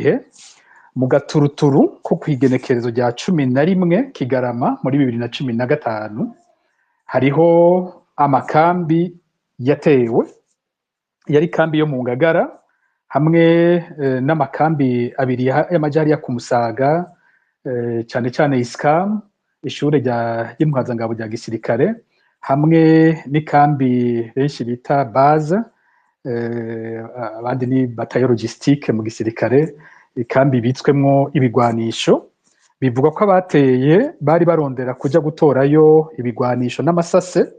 gihe, mu gaturuturu ko kw'igenekerezo rya 11 Kigarama muri 2015, hariho amakambi yatewe. Yari kambi yo mu Ngagara hamwe n'amakambi abiri y'amajari ya ku Musaga, cane cane ISCAM, ishure ry'intwazangabo rya gisirikare, hamwe n'ikambi benshi bita base, abandi ni bataillon logistique mu gisirikare, ikambi ibitswemwo ibigwanisho. Bivugwa ko abateye bari barondera kuja gutorayo ibigwanisho n'amasase.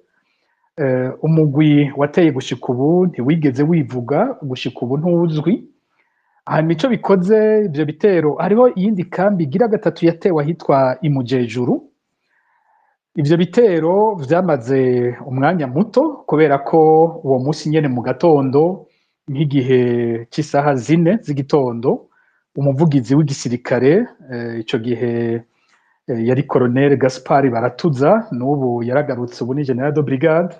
Umugwi wateye gushika ubu ntiwigeze wivuga, gushika ubu ntuzwi. Hanyuma ico bikoze ivyo bitero, hariho iyindi kambi igira gatatu yatewe ahitwa Imujejuru. Ivyo bitero vyamaze umwanya muto, kubera ko uwo musi nyene mu gatondo, nk'igihe c'isaha 4 z'igitondo, umuvugizi w'igisirikare, ico gihe yari Colonel Gaspard Baratuza, n'ubu yaragarutse, ubu ni général de brigade,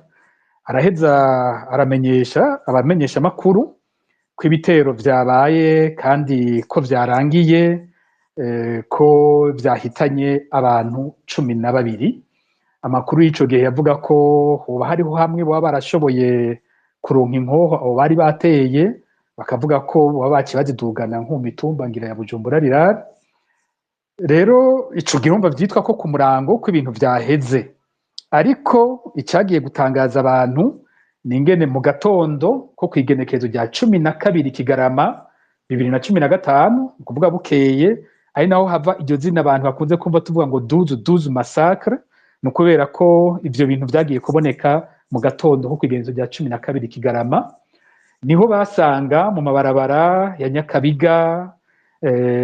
araheza aramenyesha abamenyesha makuru ko ibitero vyabaye kandi ko vyarangiye, ko vyahitanye abantu 12. Amakuru y'ico gihe yavuga ko hoba hariho hamwe boba barashoboye kuronka inkoho abo bari bateye, bakavuga ko boba baciye bazidugana nko mu mitumba ngira ya Bujumbura rirare. Rero ico gihe urumva vyitwa ko ku murango ko ibintu vyaheze, ariko icagiye gutangaza abantu ni ingene mu gatondo ko kw'igenekerezo rya 12 Kigarama 2015, ni ukuvuga bukeye, ari naho hava iryo zina abantu bakunze kumva tuvuga ngo 12/12 massacre, ni ukubera ko ivyo bintu vyagiye kuboneka mu gatondo ko kw'igenekerezo rya 12 Kigarama. Niho basanga mu mabarabara ya Nyakabiga,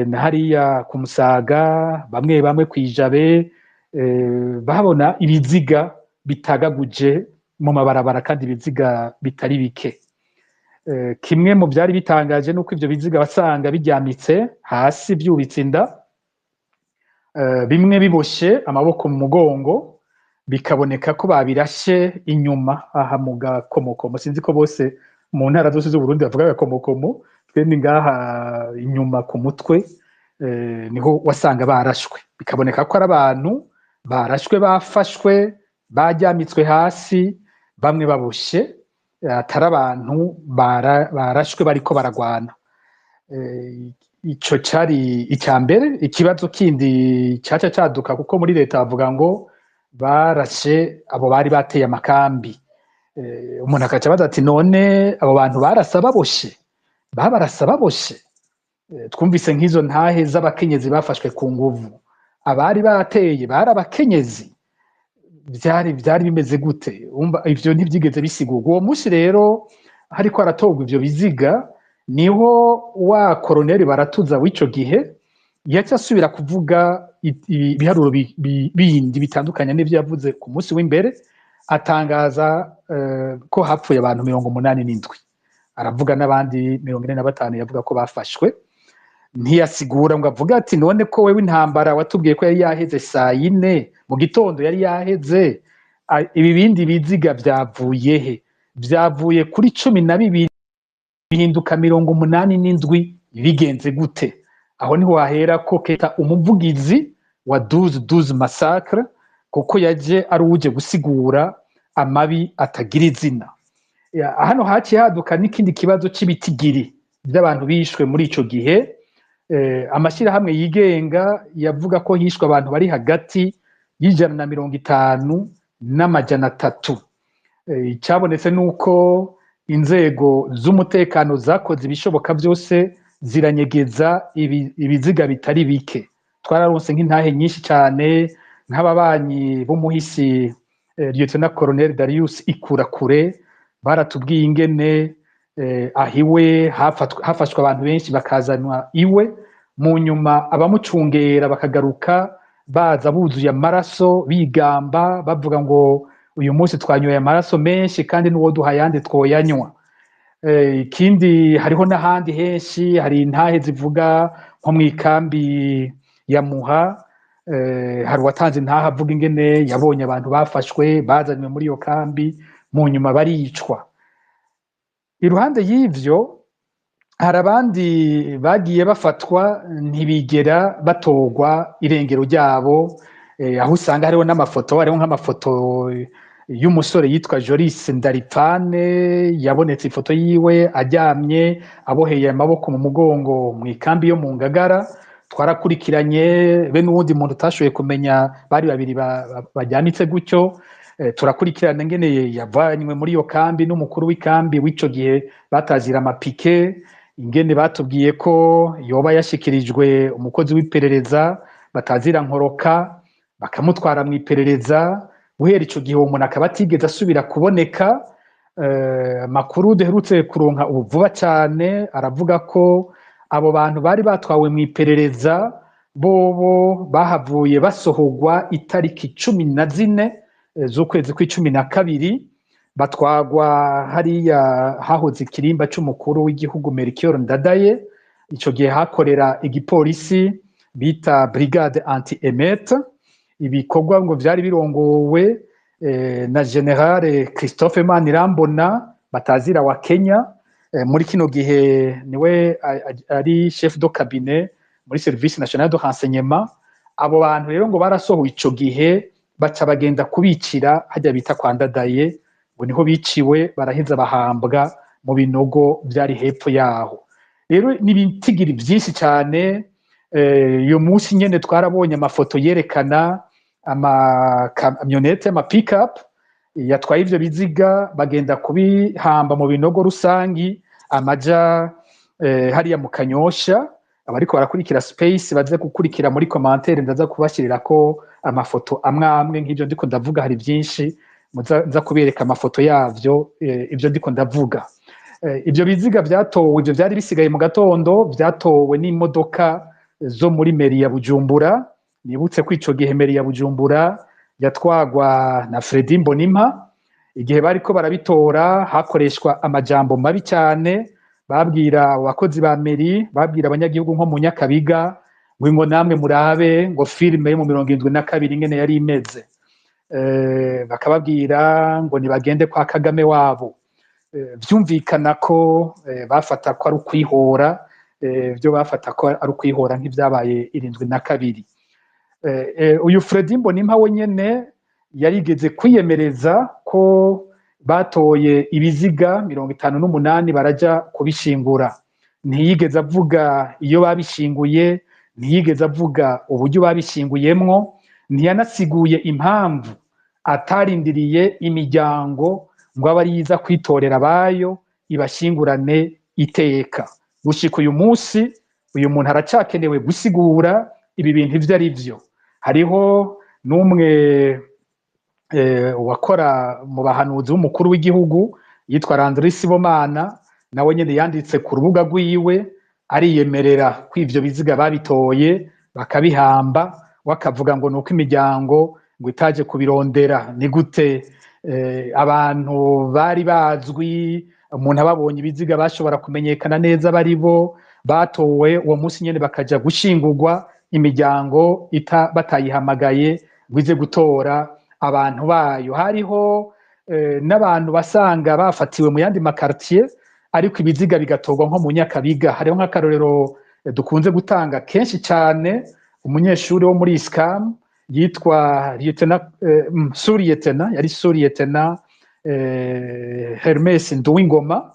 na hariya ku Musaga, bamwe bamwe kw'ijabe, babona ibiziga bitagaguje mu mabarabara, kandi ibiziga bitari bike. Kimwe mu vyari bitangaje nuko ivyo biziga basanga biryamitse hasi vyubitse inda, bimwe biboshe amaboko mu mugongo, bikaboneka ko babirashe inyuma aha mu gakomokomo. Sinzi ko bose mu ntara zose z'Uburundi bavuga agakomokomo, twe ni ngaha inyuma ku mutwe, niho wasanga barashwe. Bikaboneka ko ari abantu barashwe, bafashwe baryamitswe hasi, bamwe baboshe, atari abantu barashwe bariko baragwana. Ico cari ica mbere. Ikibazo kindi caca caduka, kuko muri leta bavuga ngo barashe abo bari bateye amakambi, umuntu akaca abaza ati: "None abo bantu barasa baboshe, babarasa baboshe?" Twumvise nk'izo ntahe z'abakenyezi bafashwe ku nguvu. Abari bateye bari abakenyezi? Vyari bimeze gute? Umva, ivyo ntivyigeze bisigurwa. Uwo munsi rero hariko haratorwa ivyo biziga, niho wa koroneli Baratuza w'ico gihe yaca asubira kuvuga ibiharuro bindi bitandukanye n'ivyo yavuze ku munsi w'imbere, atangaza ko hapfuye abantu 87, aravuga n'abandi 45 yavuga ko bafashwe. Ntiyasigura ngo avuge ati: "None ko wewe intambara watubwiye ko yari yaheze saa 4 mu gitondo, yari yaheze, ibi bindi biziga vyavuye he? Vyavuye kuri 12 bihinduka 87, bigenze gute?" Aho niho wahera ko keta umuvugizi wa 12/12 massacre, kuko yaje ari uje gusigura amabi atagira izina. Hano haciye haduka n'ikindi kibazo c'ibitigiri by'abantu bishwe muri ico gihe. Amashyirahamwe yigenga yavuga ko hishwe abantu bari hagati y'150 n'300. Icyabonetse ni uko inzego z'umutekano zakoze ibishoboka byose ziranyegeza ibiziga bitari bike. Twararonse nk'intahe nyinshi cyane, nk'ababanyi b'umuhisi Lieutenant Colonel Darius Ikurakure, baratubwiye ingene ahiwe hafashwe abantu benshi bakazanwa iwe, mu nyuma abamucungera bakagaruka baza buzuye amaraso, bigamba bavuga ngo: "Uyu munsi twanyoye amaraso menshi, kandi n'uwo duha ayandi twoyanywa." Ikindi, hariho n'ahandi henshi hari intahe zivuga nko mu ikambi ya Muha, hari uwatanze intahe avuga ingene yabonye abantu bafashwe bazanywe muri iyo kambi, mu nyuma baricwa. Iruhande y'ivyo, Hari abandi bagiye bafatwa ntibigera batorwa irengero ryabo, aho usanga hariho n'amafoto, hariho nk'amafoto y'umusore yitwa Joris Ndaripfane, yabonetse ifoto yiwe aryamye aboheye amaboko mu mugongo mu ikambi yo mu Ngagara. Twarakurikiranye be n'uwundi muntu utashoboye kumenya, bari babiri bajyanitse gutyo. Turakurikirana ingene yavanywe muri iyo kambi n'umukuru w'ikambi w'ico gihe batazira amapike, ingene batubwiye ko yoba yashikirijwe umukozi w'iperereza batazira Nkoroka, bakamutwara mu iperereza. Guhera ico gihe uwo muntu akaba atigeze asubira kuboneka. Amakuru duherutse kuronka ubu vuba cane aravuga ko abo bantu bari batwawe mu iperereza bobo bahavuye basohorwa itariki 14 z'ukwezi kw'icumi na kabiri, batwagwa hariya hahoze ikirimba c'umukuru w'igihugu Melchior Ndadaye. Ico gihe hakorera igipolisi bita brigade anti émeute. Ibikorwa ngo vyari birongowe na Général Christophe Manirambona batazira wa Kenya. Muri kino gihe niwe ari chef de cabinet muri Service national de renseignement. Abo bantu rero ngo barasohowe ico gihe, baca bagenda kubicira hajya bita kwa Ndadaye, ngo niho biciwe, baraheza bahambwa mu binogo vyari hepfo yaho. Rero n'ibitigiri vyinshi cyane. Uyu munsi nyene twarabonye amafoto yerekana amakamyonete, ama pick-up yatwaye ivyo biziga bagenda kubihamba mu binogo rusangi amaja hariya mu Kanyosha. Abariko barakurikira space baze gukurikira muri commentaire, ndaza kubashyirirako amafoto amwe amwe nk'ivyo ndiko ndavuga. Hari byinshi nza kubereka amafoto yavyo, ivyo ndiko ndavuga. Ivyo biziga vyatowe, ivyo vyari bisigaye mu gatondo, vyatowe n'imodoka zo muri mairie ya Bujumbura. Nibutse ko ico gihe mairie ya Bujumbura yatwagwa na Fredy Mbonimpa. Igihe bariko barabitora hakoreshwa amajambo mabi cyane, babwira abakozi ba mairie, babwira abanyagihugu nko mu Nyakabiga ngo namwe murabe ngo filime yo mu 72 ingene yari imeze, bakababwira ngo nibagende kwa Kagame wabo. Vyumvikana ko bafata ko ari ukwihora, byo bafata ko ari ukwihora nk'ivyabaye 72. Uyu Fredy Mbonimpa we nyene yarigeze kwiyemereza ko batoye ibiziga 58 baraja kubishingura. Ntiyigeze avuga iyo babishinguye, ntiyigeze avuga uburyo babishinguyemwo, ntiyanasiguye impamvu atarindiriye imiryango ngo abe ariza kwitorera abayo ibashyingurane iteka. Gushika uyu munsi uyu muntu aracyakenewe gusigura ibi bintu ivyo ari vyo. Hariho n'umwe wakora mu bahanuzi b'umukuru w'igihugu yitwa Landry Sibomana, nawe nyene yanditse ku rubuga rwiwe ariyemerera ko ivyo biziga babitoye bakabihamba, wakavuga ngo nuko imiryango ngo itaje kubirondera. Ni gute abantu bari bazwi, umuntu ababonye ibiziga bashobora kumenyekana neza bari bo batowe uwo munsi nyene bakaja gushingurwa, imiryango batayihamagaye ngo ize gutora abantu bayo? Hariho n'abantu basanga bafatiwe mu yandi ma quartier ariko ibiziga bigatorwa nko mu Nyakabiga. Hariho nk'akarorero dukunze gutanga kenshi cyane, umunyeshuri wo muri ISCAM yitwa lieutenant, sous-lieutenant, yari sous-lieutenant Hermes Nduwingoma.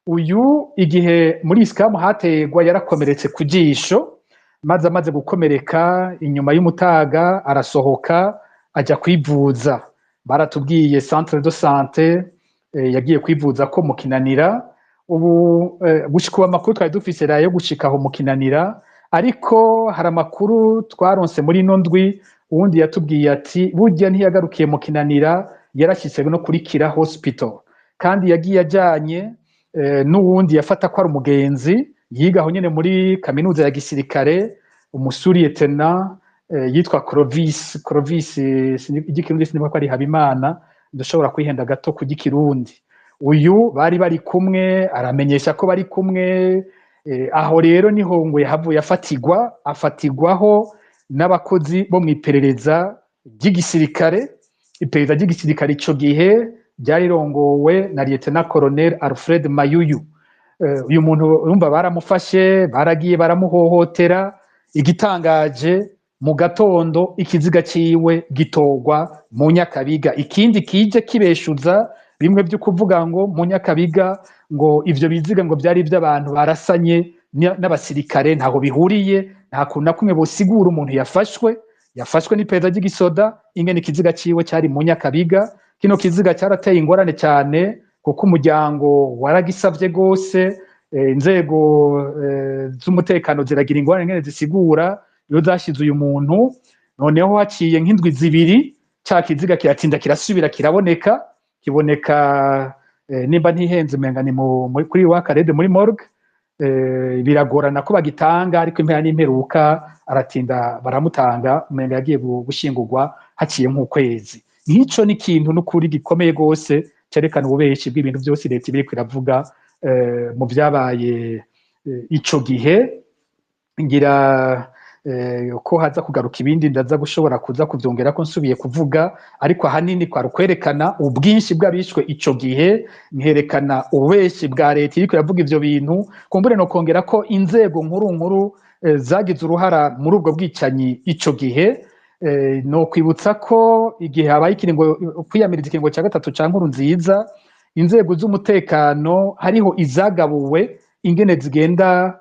Uyu igihe muri ISCAM hategwa yarakomeretse ku jisho, maze amaze gukomereka inyuma y'umutaga arasohoka ajya kwivuza. Baratubwiye centre de santé yagiye kwivuza ko mu Kinanira. Ubu gushika ubu amakuru twari dufise yo gushika aho mu Kinanira, ariko hari amakuru twaronse muri ino ndwi, uwundi yatubwiye ati burya ntiyagarukiye mu Kinanira, yarashyitse no kuri Kira Hospital, kandi yagiye ajanye n'uwundi yafata ko ari umugenzi yiga aho nyene muri kaminuza ya gisirikare, umu sous-lieutenant yitwa Clovis. Clovis igikirundi sinibuka ko ari Habimana, ndashobora kwihenda gato ku gikirundi. Uyu bari kumwe, aramenyesha ko bari kumwe. Aho rero niho ngo yahavuye afatigwa, afatigwaho n'abakozi bo mu iperereza ry'igisirikare. Iperereza ry'igisirikare ico gihe ryari rirongowe na Lieutenant Colonel Alfred Mayuyu. Uyu muntu urumva baramufashe, baragiye baramuhohotera. Igitangaje, mu gatondo ikiziga ciwe gitorwa mu Nyakabiga. Ikindi kije kibeshuza bimwe byo kuvuga ngo mu Nyakabiga ngo ivyo biziga ngo byari ivy'abantu barasanye n'abasirikare, ntaho bihuriye, nta kuntu na kumwe bosigura umuntu yafashwe n'iperereza ry'igisoda ingene ikiziga ciwe cari mu Nyakabiga. Kino kiziga cyarateye ingorane cyane kuko umuryango waragisavye gose, inzego z'umutekano ziragira ingorane ingene zisigura iyo zashize uyu muntu. Noneho haciye nk'indwi 2 ca kiziga kiratinda kirasubira kiraboneka, kiboneka nimba ntihenze umenga ni kuri Wakarede muri morgue. Biragorana ko bagitanga, ariko impera n'imperuka aratinda baramutanga, umenga yagiye gushingurwa haciye nk'ukwezi. Nk'ico ni ikintu n'ukuri gikomeye gose cerekana ububeshi bw'ibintu byose leta ibiriko iravuga mu vyabaye ico gihe. Ngira ko haza kugaruka ibindi ndaza gushobora kuza kuvyongera ko nsubiye kuvuga, ariko ahanini kwari ukwerekana ubwinshi bw'abishwe ico gihe, nkerekana ububeshi bwa leta iriko iravuga ivyo bintu. Kumbure no kongera ko inzego nkuru nkuru zagize uruhara muri ubwo bwicanyi ico gihe. No kwibutsa ko igihe habaye ikiringo kwiyamiriza ikiringo cya gatatu ca Nkurunziza, inzego z'umutekano hariho izagabuwe ingene zigenda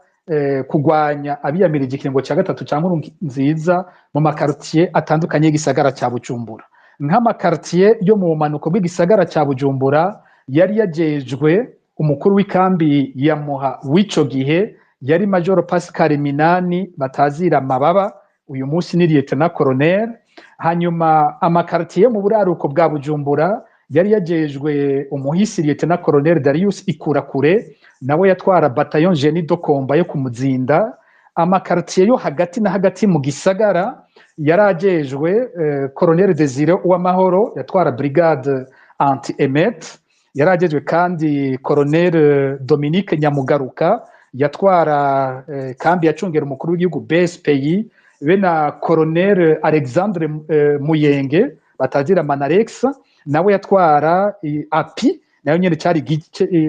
kugwanya abiyamirije ikiringo cya gatatu ca Nkurunziza mu makartier atandukanye y'igisagara ca Bujumbura. Nk'amakartier yo mu bumanuko bw'igisagara ca Bujumbura yari yajejwe umukuru w'ikambi ya Muha w'ico gihe, yari Major Pascal Minani batazira Mababa, uyu munsi ni Lieutenant Colonel. Hanyuma amakartier mu buraruko bwa Bujumbura yari yajejwe umuhisi Lieutenant Colonel Darius Ikurakure, nawe yatwara bataillon Génie de Combat yo kumuzinda. Amakartier yo hagati na hagati mu gisagara yarajejwe Colonel Desire Uwamahoro yatwara brigade anti-émeute, yarajejwe kandi Colonel Dominique Nyamugaruka yatwara kambi yacungera umukuru w'igihugu BSPI, be na Colonel Alexandre Muyenge batazira Manarex, nawe yatwara API, nayo nyene cari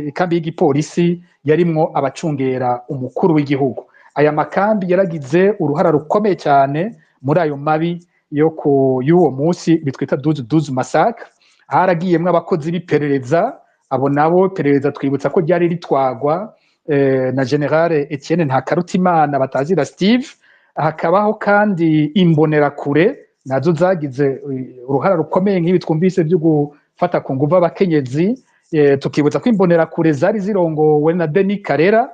ikambi y'igipolisi yarimwo abacungera umukuru w'igihugu. Aya makambi yaragize uruhara rukomeye cyane muri ayo mabi yo ku y'uwo munsi bitwita 12/12 massacre. Haragiyemwo abakozi b'iperereza, abo nabo iperereza twibutsa ko ryari ritwagwa na General Etienne Ntakarutimana batazira Steve. Hakabaho kandi imbonerakure nazo zagize uruhara rukomeye nk'ibi twumvise byo gufata ku nguvu abakenyezi. Tukibutsa ko imbonerakure zari zirongowe na Denis Karera.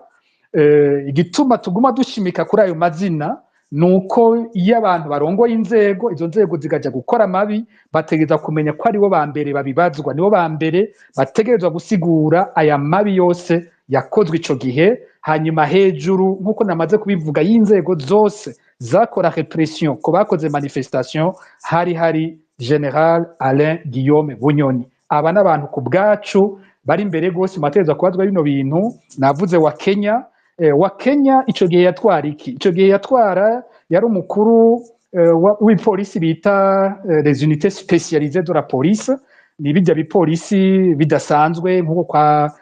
Igituma tuguma dushimika kuri ayo mazina nuko iyo abantu barongoye inzego, izo nzego zigaja gukora amabi, bategerezwa kumenya ko aribo ba mbere babibazwa, nibo ba mbere bategerezwa gusigura aya mabi yose yakozwe ico gihe. Hanyuma hejuru nkuko namaze kubivuga y'inzego zose zakora repression ko bakoze manifestation, hari General Alain Guillaume Bunyoni. Aba n'abantu ku bwacu bari imbere gose mategerezwa kubazwa bino bintu. Navuze wa Kenya, wa Kenya ico gihe yatwara iki? Ico gihe yatwara yari umukuru w'ipolisi bita les unités spécialisées de la police, ni bijya bipolisi bidasanzwe nkuko kwa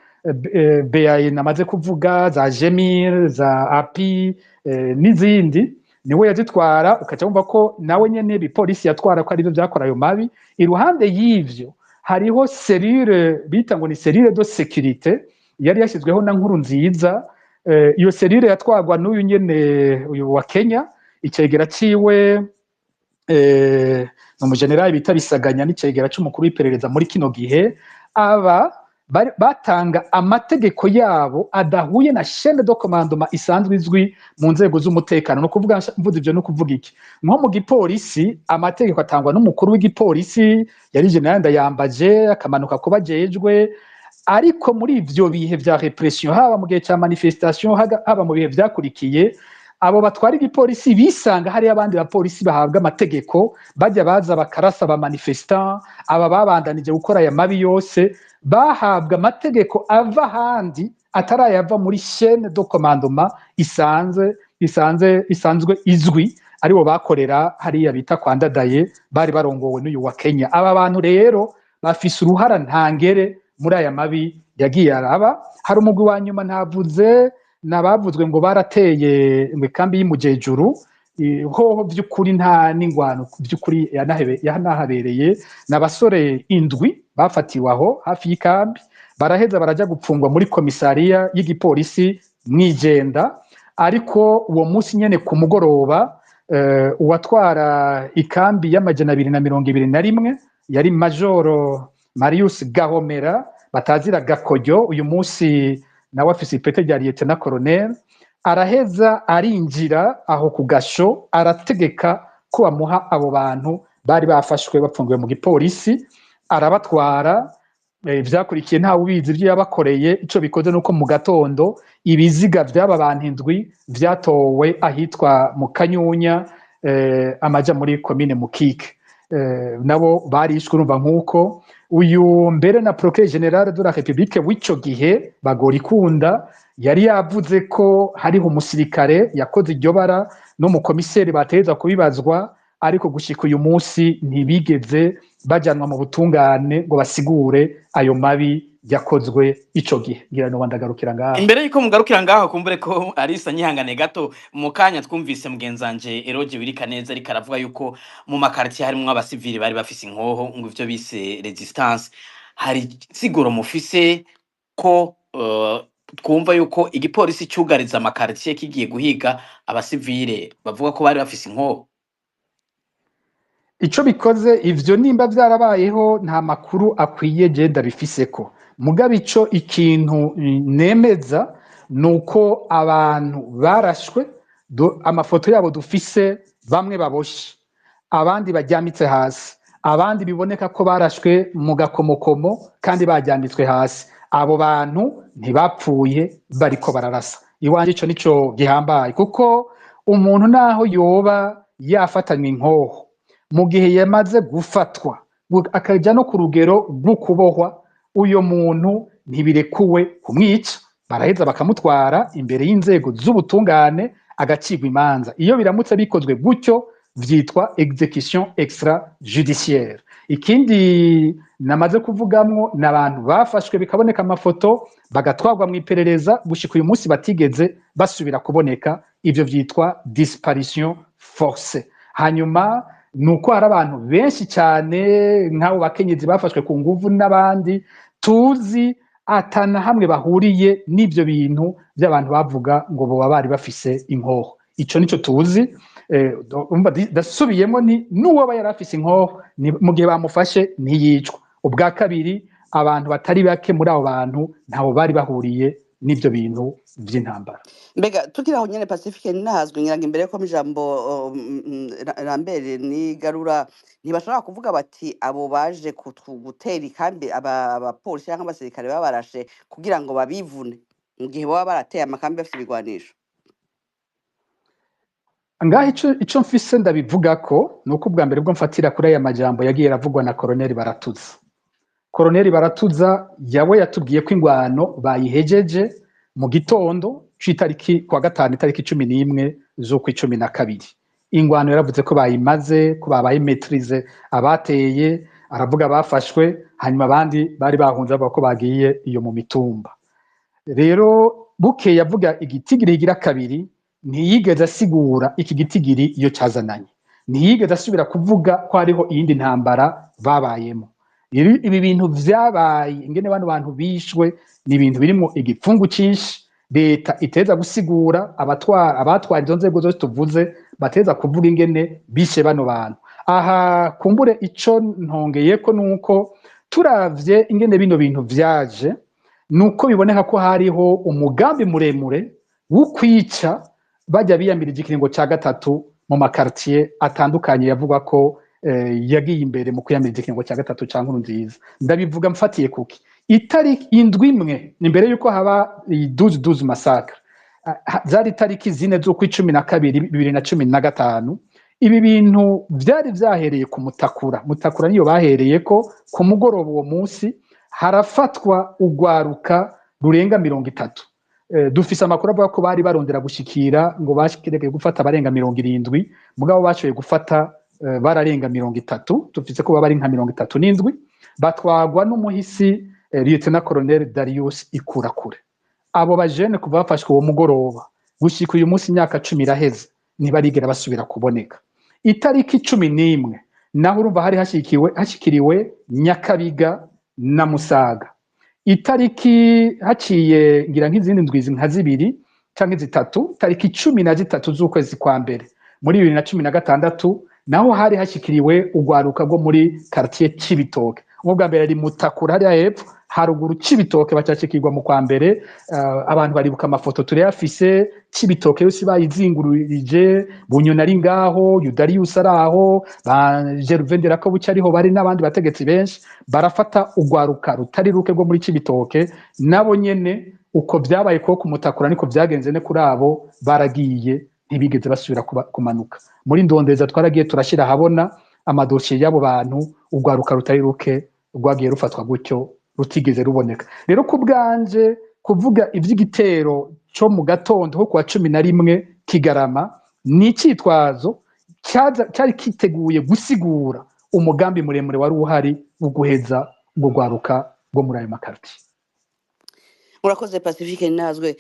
BAE namaze kuvuga, za Gemir, za API n'izindi, niwe yazitwara. Ukaca wumva ko nawe nyene bipolisi yatwara ko arivyo vyakora ayo mabi. Iruhande y'ivyo hariho cellule bita ngo ni cellule de sécurité yari yashyizweho na Nkurunziza. Iyo cellule yatwarwa n'uyu nyene uyu wa Kenya, icegera ciwe ni umujenerali bita Bisaganya, n'icegera c'umukuru w'iperereza muri kino gihe. Aba batanga amategeko yabo adahuye na chaîne de commandement isanzwe izwi mu nzego z'umutekano. No kuvuga mvuze ivyo no kuvuga iki? Nko mu gipolisi amategeko atangwa n'umukuru w'igipolisi yari General Ndayambaje, akamanuka kuba ajejwe. Ariko muri ivyo bihe vya repression, haba mu gihe ca manifestation, haba mu bihe vyakurikiye, abo batwara igipolisi bisanga hari abandi bapolisi bahabwa amategeko, bajya baza bakarasa aba manifestant. Aba babandanije gukora aya mabi yose bahabwa amategeko ava ahandi atarayava muri chaîne de commandement isanzwe izwi, aribo bakorera hariya bita kwa Ndadaye, bari barongowe n'uyu wa Kenya. Aba bantu rero bafise uruhara ntangere muri aya mabi yagiye araba. Hari umugwi wa nyuma ntavuze, nabavuzwe ngo barateye ngo ikambi y'Imujejuru, hoho vy'ukuri nta n'ingwano vy'ukuri yanahabereye. N'abasore 7 bafatiwe aho hafi y'ikambi, baraheza baraja gupfungwa muri komisariya y'igipolisi mwijenda. Ariko uwo munsi nyene ku mugoroba, uwatwara ikambi y'221 yari Majoro Marius Gahomera batazira Gakoryo, uyu munsi nawe afise ipete rya lieutenant colonel, araheza arinjira aho ku gasho, arategeka ko bamuha abo bantu bari bafashwe bapfungiwe mu gipolisi, arabatwara. Vyakurikiye ntawe ubizi ivyo yabakoreye. Ico bikoze nuko mu gatondo ibiziga vy'aba bantu 7 vyatowe ahitwa mu Kanyunya, amaja muri komine Mukike. Nabo barishwe. Urumva nk'uko uyu mbere na procureur général de la République w'ico gihe Bagorikunda yari yavuze ko hariho umusirikare yakoze iryo bara n'umukomiseri bategerezwa kubibazwa, ariko gushika uyu munsi ntibigeze bajanwa mu butungane ngo basigure ayo mabi yakozwe ico gihe. Ngira no ndagarukira ngaho. Imbere yuko mugarukira ngaho, kumbure ko Arisa nyihangane gato, mu kanya twumvise mugenzanje Eroge Wirika neza ariko aravuga yuko mu makartier harimwo abasivili bari bafise inkoho, ngo ivyo bise résistance. Hari siguro mufise ko twumva yuko igipolisi cugariza amakartier kigiye guhiga abasivile bavuga ko bari bafise inkoho? Ico bikoze, ivyo nimba vyarabayeho nta makuru akwiye je ndabifiseko. Mugabo ico ikintu nemeza nuko abantu barashwe, amafoto yabo dufise, bamwe baboshe, abandi baryamitse hasi, abandi biboneka ko barashwe mu gakomokomo kandi baryamitswe hasi. Abo bantu ntibapfuye bariko bararasa. Iwanje ico nico gihambaye, kuko umuntu naho yoba yafatanywe inkoho, mu gihe yamaze gufatwa akaja no ku rugero rw'ukubohwa, uyo muntu ntibirekuwe kumwica. Baraheza bakamutwara imbere y'inzego z'ubutungane, agacirwa imanza. Iyo biramutse bikozwe gutyo vyitwa exécution extrajudiciaire. Ikindi namaze kuvugamwo ni abantu bafashwe bikaboneka amafoto, bagatwarwa mu iperereza, gushika uyu munsi batigeze basubira kuboneka. Ivyo vyitwa disparition forcée. Hanyuma nuko hari abantu benshi cyane nk'abo bakenyezi bafashwe ku nguvu n'abandi tuzi atana hamwe bahuriye n'ivyo bintu by'abantu bavuga ngo boba bari bafise inkoho. Ico nico tuzi. Umva, ndasubiyemo, ni n'uwoba yari afise inkoho, mu gihe bamufashe ntiyicwa. Ubwa kabiri, abantu batari bake muri abo bantu ntabo bari bahuriye n'ivyo bintu vy'intambara. Mbega tukiri aho nyene, Pacifique ntazwi, ngira ngo imbere ko ijambo Lambert Nigarura, ntibashobora kuvuga bati abo baje gutera ikambi, abapolisi cyangwa abasirikare babarashe kugira ngo babivune mu gihe baba barateye amakambi bafite ibigwanisho? Ngaho ico mfise ndabivuga ko nuko ubwa mbere bwo mfatira kuri aya majambo yagiye aravugwa na Colonel Baratuza. Colonel Baratuza yawe yatubwiye ko ingwano bayihejeje mu gitondo c'itariki kwa gatanu, itariki 11 z'ukwa 12. Ingwano yaravuze ko bayimaze, ko babaye maîtrisé abateye, aravuga bafashwe, hanyuma abandi bari bahunze bavuga ko bagiye iyo mu mitumba. Rero buke yavuga igitigiri igira kabiri, ntiyigeze asigura iki gitigiri iyo cazananye, ntiyigeze asubira kuvuga ko hariho iyindi ntambara babayemo. Ibi bintu vyabaye, ingene bano bantu bishwe, ni ibintu birimwo igipfungu cinshi leta iteza gusigura. Abatwara, abatwara izo nzego zose tuvuze, bateza kuvuga ingene bishe bano bantu. Aha kumbure ico ntongeyeko nuko turavye ingene bino bintu vyaje, nuko biboneka ko hariho umugambi muremure wo kwica bajya biyamirije ikiringo ca gatatu mu makartier atandukanye yavuga ko yagiye imbere mu kwiyamiriza ikiringo ca gatatu ca Nkurunziza. Ndabivuga mfatiye kuki itariki indwi imwe imbere yuko haba iyi 12/12 massacre, zari itariki 4 z'ukwa 12 2015. Ibi bintu vyari vyahereye ku Mutakura. Mutakura niyo bahereye ko ku mugoroba uwo munsi harafatwa ugwaruka rurenga 30. Dufise amakuru avuga ko bari barondera gushikira ngo bashikireke gufata abarenga 70, mugabo bashoboye gufata bararenga 30. Dufise ko baba ari nka 37, batwagwa n'umuhisi. Lieutenant Colonel Darius Ikurakure. Abo bajene kuva bafashwe uwo mugoroba gushika uyu munsi, imyaka 10 iraheze, ntibarigera basubira kuboneka. Itariki 11 naho urumva hari hashikiriwe Nyakabiga na Musaga. Itariki haciye ngira nk'izindi ndwi nka zibiri canke zitatu, tariki 13 z'ukwezi kwa mbere muri 2016, naho hari hashikiriwe urwaruka rwo muri quartier Cibitoke. Ubwo bwa mbere ari Mutakura hariya hepfo haruguru Cibitoke, bacashikirwa mu kwa mbere. Abantu baribuka amafoto turayafise. Cibitoke yose bayizingururije, Bunyoni ari ngaho, Yudarius ari aho, ba Gervais Nderakobuca ariho bari n'abandi bategetsi benshi. Barafata urwaruka rutari ruke rwo muri Cibitoke. Nabo nyene uko vyabaye ko kumutakura niko vyagenze ne kuri abo, baragiye ntibigeze basubira kumanuka. Muri ndondeza twaragiye turashira ahabona amadosiye y'abo bantu, urwaruka rutari ruke rwagiye rufatwa gutyo rutigeze ruboneka. Rero ku bwanje, kuvuga ivy'igitero co mu gatondo ko kuwa 11 Kigarama ni icitwazo cyari kiteguye gusigura umugambi muremure wari uhari wo guheza urwo rwaruka rwo muri ayo makartier. Murakoze, Pacifique Nazwe.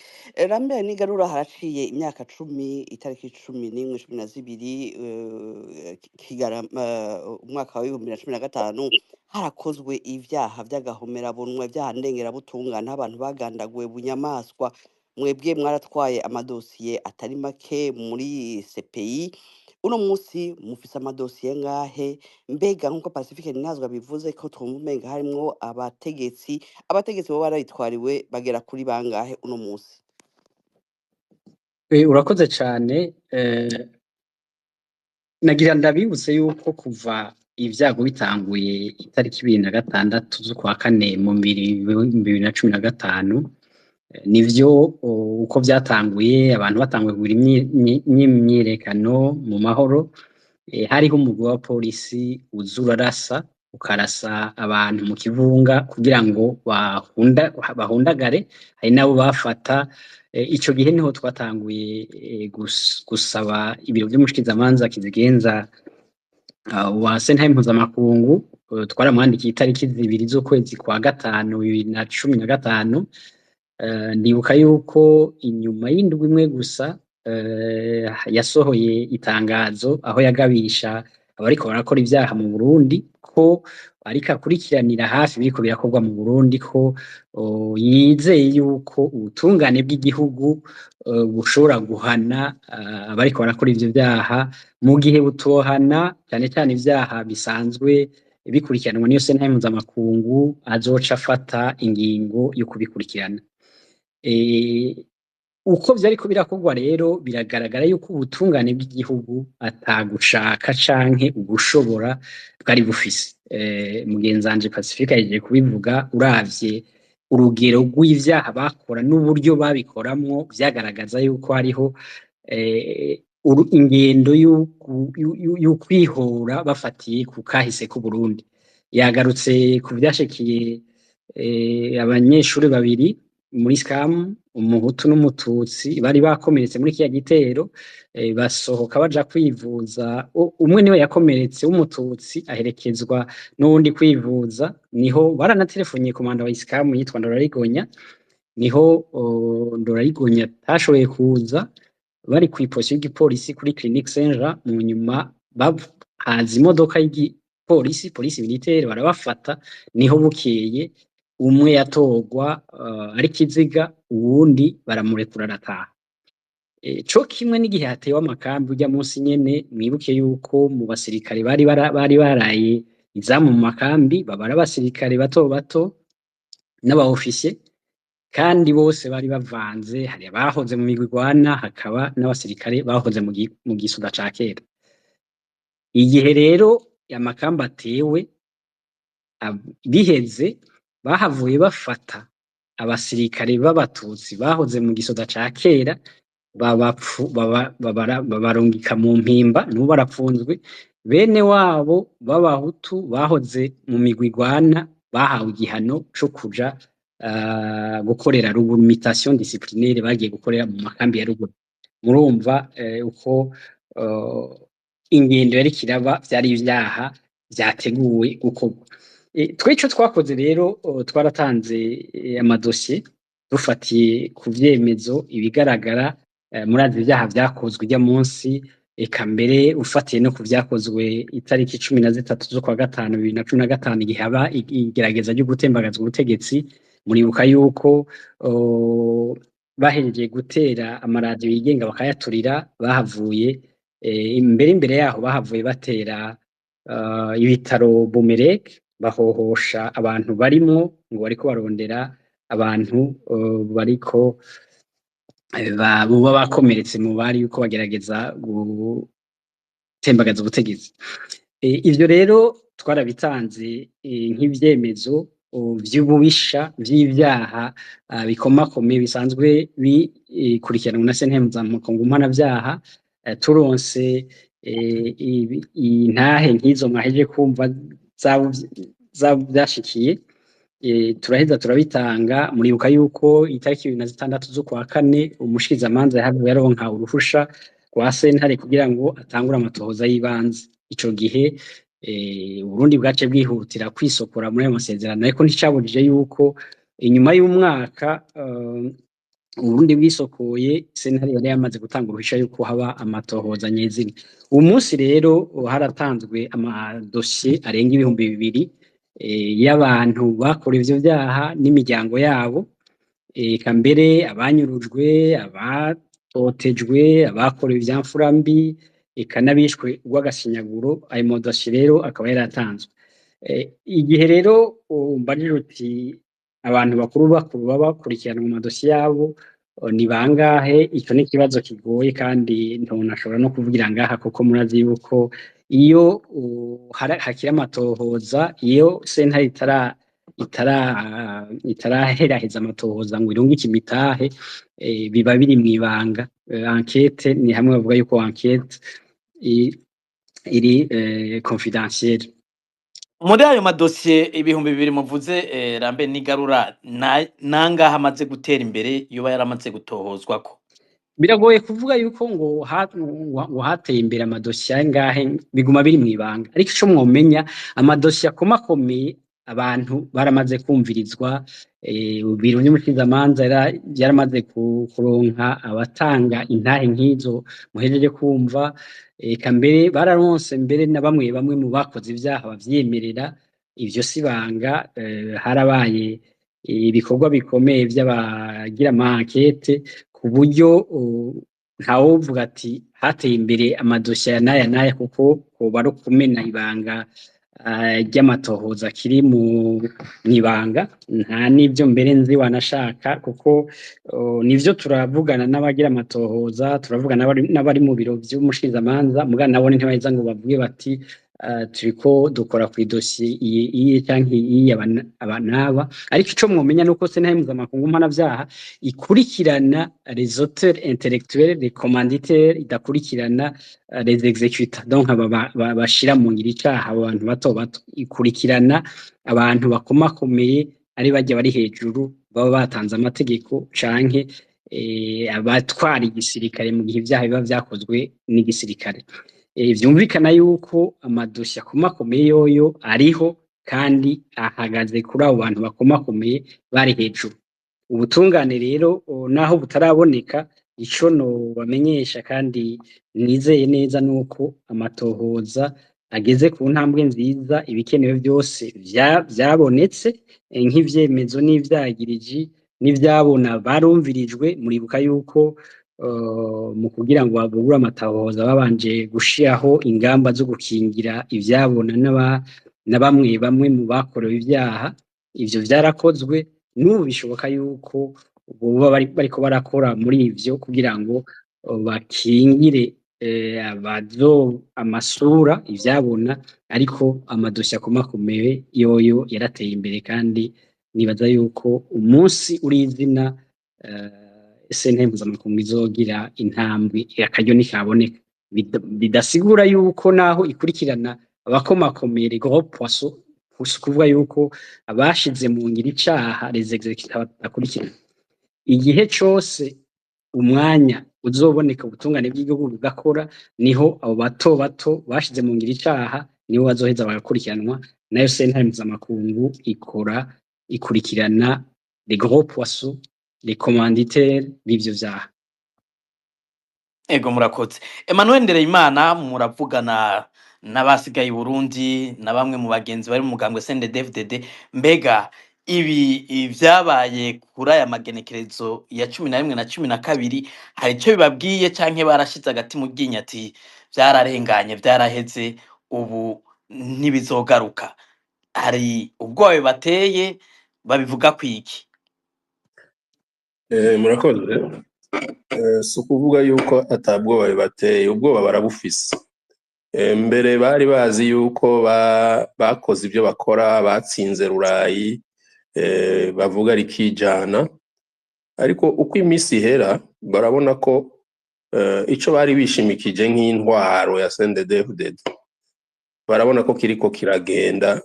Lambert Nigarura, haraciye imyaka 10, itariki 11, 12 Kigarama, umwaka wa 2015, harakozwe ivyaha vy'agahomerabunwa, ivyaha ndengerabutungane, abantu bagandaguwe bunyamaswa. Mwebwe mwaratwaye amadosiye atari make muri CPI. Uno munsi mufise amadosiye ngahe? Mbega nk'uko Pacifique Nazwe abivuze, ko twumva umenga harimwo abategetsi bo barayitwariwe, bagera kuri bangahe uno munsi? Urakoze cane. Nagira ndabibutse yuko kuva ibyago bitanguye itariki 26 z'ukwa kane mu 2015, nivyo, uko byatanguye, abantu batanguye kugira imyiyerekano mu mahoro, hariho umugwi wa polisi uza urarasa, ukarasa abantu mu kivunga kugira ngo bahundagare, hari nabo bafata. Ico gihe niho twatanguye gusaba ibiro vy'umushikizamanza kizigenza wa sentare mpuzamakungu. Twaramwandikiye itariki 2 z'ukwezi kwa gatanu 2015. Ndibuka yuko inyuma y'indwi imwe gusa yasohoye itangazo aho yagabisha abariko barakora ivyaha mu Burundi ko ariko akurikiranira hafi biriko birakorwa mu Burundi, ko yizeye yuko ubutungane bw'igihugu bushobora guhana abariko barakora ivyo vyaha, mu gihe butohana cane cane ivyaha bisanzwe bikurikiranwa n'iyo sentare mpuzamakungu, azoca afata ingingo yo kubikurikirana. Uko vyariko birakorwa rero, biragaragara yuko ubutungane bw'igihugu atagushaka canke ugushobora bwari bufise. Mugenzanje Pacifique yahejeje kubivuga. Uravye urugero rw'ivyaha bakora n'uburyo babikoramwo, vyagaragaza yuko hariho ingendo y'ukwihora bafatiye ku kahise k'Uburundi. Yagarutse ku vyashikiye abanyeshuri babiri muri ISCAM, umuhutu n'umututsi, bari bakomeretse muri kiriya gitero, basohoka baja kwivuza. Umwe niwe yakomeretse w'umututsi, aherekezwa n'uwundi kwivuza. Niho baranatelefonye komanda wa ISCAM yitwa Ndorarigonya, niho Ndorarigonya atashoboye kuza. Bari kw'iposiyo y'igipolisi kuri Clinique Saint Jean, mu nyuma haza imodoka y'igipolisi, police militaire, barabafata. Niho bukeye umwe yatorwa ari kiziga, uwundi baramurekura arataha. Co kimwe n'igihe hatewe amakambi urya munsi nyene, mwibuke yuko mu basirikare bari baraye izamu mu makambi babara abasirikare bato bato n'aba officier, kandi bose bari bavanze. Hari abahoze mu migwi igwana, hakaba n'abasirikare bahoze mu gisoda ca kera. Igihe rero amakambi atewe, biheze bahavuye bafata abasirikare b'abatutsi bahoze mu gisoda ca kera, babarungika mu Mpimba, n'ubu barapfunzwe. Bene wabo b'abahutu bahoze mu migwi igwana bahawe igihano co kuja gukorera ruguru, mutation disciplinaire, bagiye gukorera mu makambi ya ruguru. Murumva uko ingendo yariko iraba, vyari ivyaha vyateguwe gukorwa. Twe ico twakoze rero, twaratanze amadosiye dufatiye ku vyemezo ibigaragara. Murazi ivyaha vyakozwe ujya munsi, eka mbere ufatiye no ku vyakozwe itariki 13 z'ukwa gatanu 2015, igihe haba igerageza ryo gutembagaza ubutegetsi. Muribuka yuko bahejeje gutera amaradiyo yigenga bakayaturira, bahavuye imbere yaho bahavuye batera ibitaro Bumerek, bahohosha abantu barimwo ngo bariko barondera abantu bariko boba bakomeretse mu bari yuko bagerageza gutembagaza ubutegetsi. Ivyo rero twarabitanze nk'ivyemezo vy'ububisha vy'ivyaha bikomakomeye bisanzwe bikurikiranwa na Sentare Mpuzamakungu Mpanavyaha. Turonse intahe nk'izo mwahejeje kumva zabo vyashikiye, turaheza turabitanga. Muribuka yuko itariki 26 z'ukwa kane umushikizamanza yahavuye aronka uruhusha rwa sentare kugira ngo atangure amatohoza y'ibanze. Ico gihe Uburundi bwace bwihutira kwisokora muri ayo masezerano, ariko nticabujije yuko inyuma y'umwaka Uburundi bwisokoye, sentare yari yamaze gutanga uruhusha yuko haba amatohoza nyezina. Uwu munsi rero haratanzwe amadosiye arenga 2000 y'abantu bakora ivyo vyaha n'imiryango yabo, eka mbere abanyurujwe, abatotejwe, abakorewe ivyamfura mbi, eka n'abishwe urw'agashinyaguro. Ayo madosiye rero akaba yaratanzwe. Igihe rero umbajije uti abantu bakuru bakuru baba bakurikirana mu madosiye yabo ni bangahe, ico ni ikibazo kigoye kandi ntonashobora no kuvugira ngaha, kuko murazi yuko iyo hakiri amatohoza, iyo sentare itaraheraheza amatohoza ngo irungike imitahe, biba biri mw'ibanga. Enquête ni hamwe bavuga yuko enquête iri confidentielle. Muri ayo madosiye 2000 muvuze, Rambe Nigarura, nangahe amaze gutera imbere yoba yaramaze gutohozwako? Biragoye kuvuga yuko ngo hateye imbere amadosiye angahe, biguma biri mw'ibanga. Ariko ico mwomenya, amadosiye akomakomeye abantu baramaze kumvirizwa, ibiro vy'umushikizamanza vyaramaze kuronka abatanga intahe nk'izo muhejeje kumva, eka mbere bararonse mbere na bamwe bamwe mu bakoze ivyaha bavyemerera. Ivyo si banga. Harabaye ibikorwa bikomeye vy'abagira ama enquête, ku buryo ntawovuga ati hateye imbere amadosiye aya n'aya n'aya, kuko hoba ari ukumena ibanga ry'amatohoza akiri mu mw'ibanga. Nta n'ivyo mbere nzi wanashaka, kuko nivyo turavugana n'abagira amatohoza, turavugana n'abari mu biro vy'umushikizamanza, muga nabo ntibaheza ngo bavuge bati turiko dukora kw'idosiye iyi iyi canke iyi aba n'aba. Ariko ico mwomenya nuko Sentare Mpuzamakungu Mpanavyaha ikurikirana les auteurs intellectuels, les commanditaires, idakurikirana les exécutants, donc aba bashira mu ngiro icaha, abo bantu bato bato. Ikurikirana abantu bakomakomeye, ari barya bari hejuru baba batanze amategeko, canke abatwara igisirikare mu gihe ivyaha biba vyakozwe n'igisirikare. Vyumvikana yuko amadosiye akomakomeye yoyo ariho kandi ahagaze kuri abo bantu bakomakomeye bari hejuru. Ubutungane rero naho butaraboneka, ico nobamenyesha kandi nizeye neza nuko amatohoza ageze ku ntambwe nziza, ibikenewe vyose vyabonetse, nk'ivyemezo n'ivyagiriji n'ivyabona barumvirijwe. Muribuka yuko mu kugira ngo bavugurure amatohoza babanje gushiraho ingamba zo gukingira ivyabona na bamwe bamwe mu bakorewe ivyaha. Ivyo vyarakozwe. N'ubu bishoboka yuko boba bariko barakora muri ivyo kugira ngo bakingire abazo amasura ivyabona. Ariko amadosiye akomakomeye yoyo yarateye imbere, kandi nibaza yuko umunsi uri izina Sentare Mpuzamakungu izogira intambwe akaryo ntikaboneka. Bidasigura yuko naho ikurikirana abakomakomeye, les gros poissons, si ukuvuga yuko abashize mu ngiro icaha, les exécutants, badakurikirana. Igihe cose umwanya uzoboneka, ubutungane bw'igihugu bugakora, niho abo bato bato bashize mu ngiro icaha. Nibo bazoheza bagakurikiranwa nayo sentare mpuzamakungu ikora ikurikirana les gros poissons, les commanditaires b'ivyo vyaha. Ego, murakoze. Emmanuel Ndereyimana, muravugana n'abasigaye i Burundi na bamwe mu bagenzi bari mu mugambwe CNDD-FDD. Mbega ibi vyabaye kuri aya magenekerezo ya 11 na 12 hari ico bibabwiye, canke barashize agati mu ryinyo ati vyararenganye, vyaraheze, ubu ntibizogaruka? Hari ubwoba bibateye? Babivuga kwiki? Murakoze. Si ukuvuga yuko atabwoba bibateye, ubwoba barabufise. Mbere bari bazi yuko bakoze ibyo bakora, batsinze Rurayi, bavuga rikijana, ariko uko iminsi ihera barabona ko ico bari bishimikije nk'intwaro ya CNDD-FDD, barabona ko kiriko kiragenda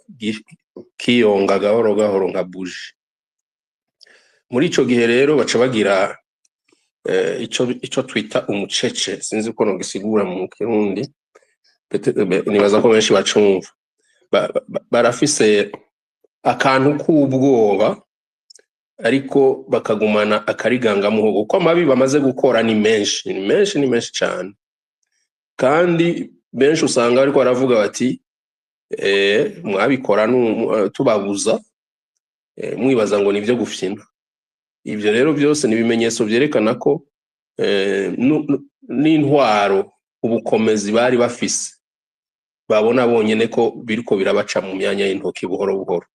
kiyonga gahoro gahoro nka buji. Muri ico gihe rero baca bagira ico twita umucece, sinzi uko nogisigura mu Kirundi, nibaza ko benshi bacumva. Barafise akantu k'ubwoba, ariko bakagumana akarigangamuhogo kuko amabi bamaze gukora ni menshi, ni menshi, ni menshi cane. Kandi benshi usanga bariko baravuga bati: "Mwabikora tubabuza, mwibaza ngo nivyo gufyina." Ivyo rero byose ni ibimenyetso vyerekana ko n'intwaro, ubukomezi bari bafise, babona bonyene ko biriko birabaca mu myanya y'intoki buhoro buhoro,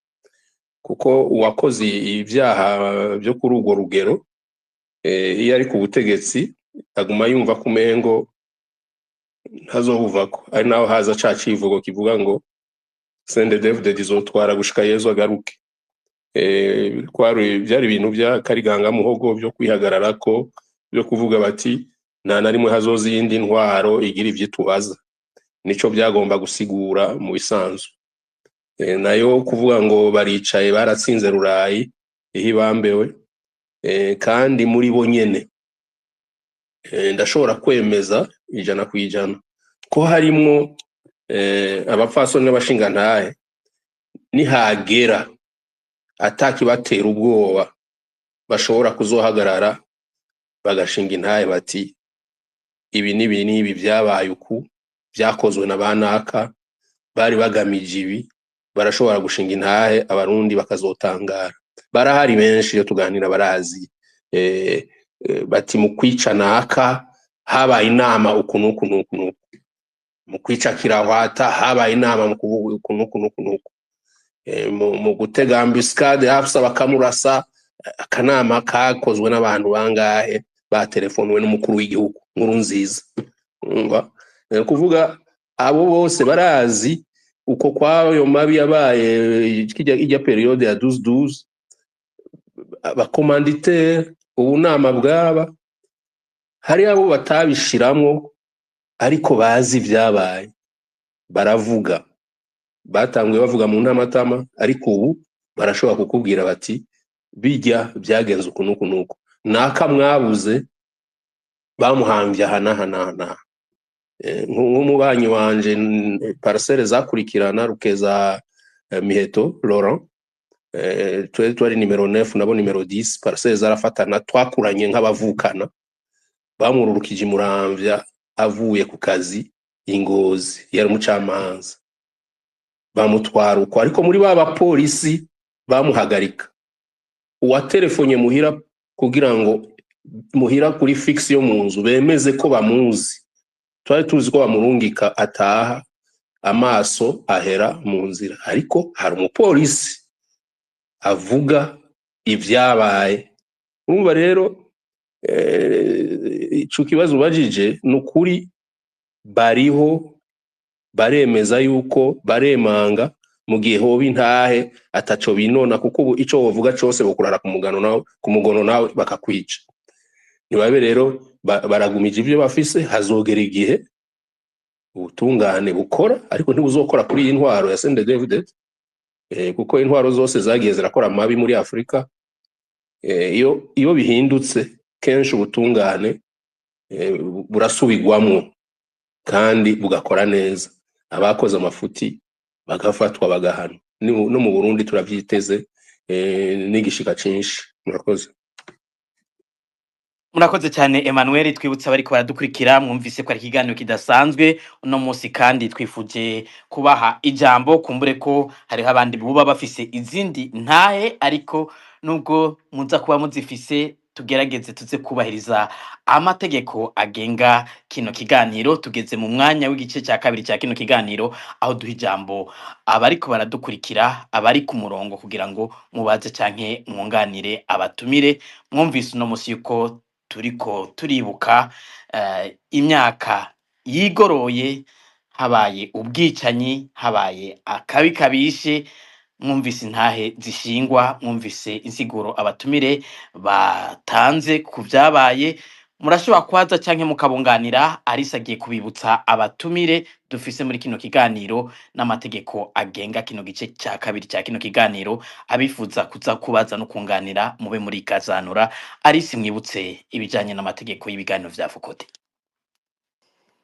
kuko uwakoze ibyaha byo kuri urwo rugero, iyo ari ku butegetsi aguma yumva ko umengo ntazobuvako. Ari naho haza ca civugo kivuga ngo CNDD-FDD izotwara gushika Yezu agaruke. Kwari byari ibintu by'akarigangamuhogo byo kwihagararako, byo kuvuga bati nta na rimwe hazoza iyindi ntwaro igira ivyo itubaza. Nico byagomba gusigura mu bisanzwe. Nayo kuvuga ngo baricaye baratsinze Rurayi, ihibambewe. Kandi muri bo nyene, ndashobora kwemeza 100% ko harimwo abapfasoni n'abashingantahe nihagera atakibatera ubwoba bashobora kuzohagarara bagashinga intahe bati ibi n'ibi n'ibi byabaye uku, byakozwe na banaka, bari bagamije ibi. Barashobora gushinga intahe, Abarundi bakazotangara. Barahari benshi iyo tuganira barazi, bati mu kwica naka habaye inama uku n'uku n'uku n'uku, mu kwica Kirahwata habaye inama mu kuvuga uku n'uku n'uku n'uku, mu gutega embuscade Hafsa bakamurasa, akanama kakozwe n'abantu bangahe batelefonwe n'umukuru w'igihugu nkuru nziza. Umva, ni ukuvuga abo bose barazi uko kwayo mabi yabaye ijya période ya 12-12, aba commanditaires, ubunama bwaba hari abo batabishiramwo ariko bazi ibyabaye, baravuga. Batanguye bavuga mu ntamatama, ariko ubu barashobora kukubwira bati bijya byagenze uku n'uku n'uku, naka mwabuze bamuhambye aha n'aha n'aha n'aha. Nk'umubanyi wanje, parcelle zakurikirana, Rukeza Miheto Laurent, twari twari nimero 9 nabo nimero 10, parcelle zarafatana, twakuranye nk'abavukana. Bamururukije imuramvya avuye ku kazi ingozi, yari umucamanza, bamutwara uko. Ariko muri ba bapolisi bamuhagarika, uwatelefonye muhira kugira ngo muhira kuri fixe yo mu nzu bemeze ko bamuzi, twari tuzi ko bamurungika ataha, amaso ahera mu nzira, ariko hari umupolisi avuga ibyabaye. Urumva rero, ico kibazo ubajije, ni ukuri bariho baremeza yuko baremanga mu gihe hoba intahe ataco binona, kuko ubu ico wovuga cose bokurara ku mugano nawe, ku mugono nawe bakakwica. Nibabe rero baragumije ivyo bafise, hazogera igihe ubutungane bukora, ariko ntibuzokora kuri iyi ntwaro ya CNDD-FDD, kuko intwaro zose zagiye zirakora amabi muri Afurika, iyo bihindutse kenshi ubutungane burasubigwamwo kandi bugakora neza. Abakoze amafuti bagafatwa, bagahanwa. No mu Burundi turavyiteze n'igishika cinshi. Murakoze. Murakoze cyane, Emmanuel. Twibutsa abariko baradukurikira, mwumvise ko ari ikiganiro kidasanzwe uno munsi, kandi twifuje kubaha ijambo. Kumbure ko hariho abandi buba bafise izindi ntahe, ariko nubwo muza kuba muzifise, tugerageze tuze kubahiriza amategeko agenga kino kiganiro. Tugeze mu mwanya w'igice cya kabiri cya kino kiganiro, aho duha ijambo abariko baradukurikira, abari ku murongo, kugira ngo mubaze canke mwunganire abatumire. Mwumvise uno munsi yuko turiko turibuka imyaka yigoroye habaye ubwicanyi, habaye akabi kabishe. Mwumvise intahe zishingwa, mwumvise insiguro abatumire batanze ku vyabaye. Murashobora kubaza canke mukabunganira. Arisa agiye kubibutsa abatumire dufise muri kino kiganiro n'amategeko agenga kino gice ca kabiri ca kino kiganiro. Abifuza kuza kubaza no kunganira, mube muri kazanura. Arisi, mwibutse ibijanye n'amategeko y'ibiganiro vya FOCODE.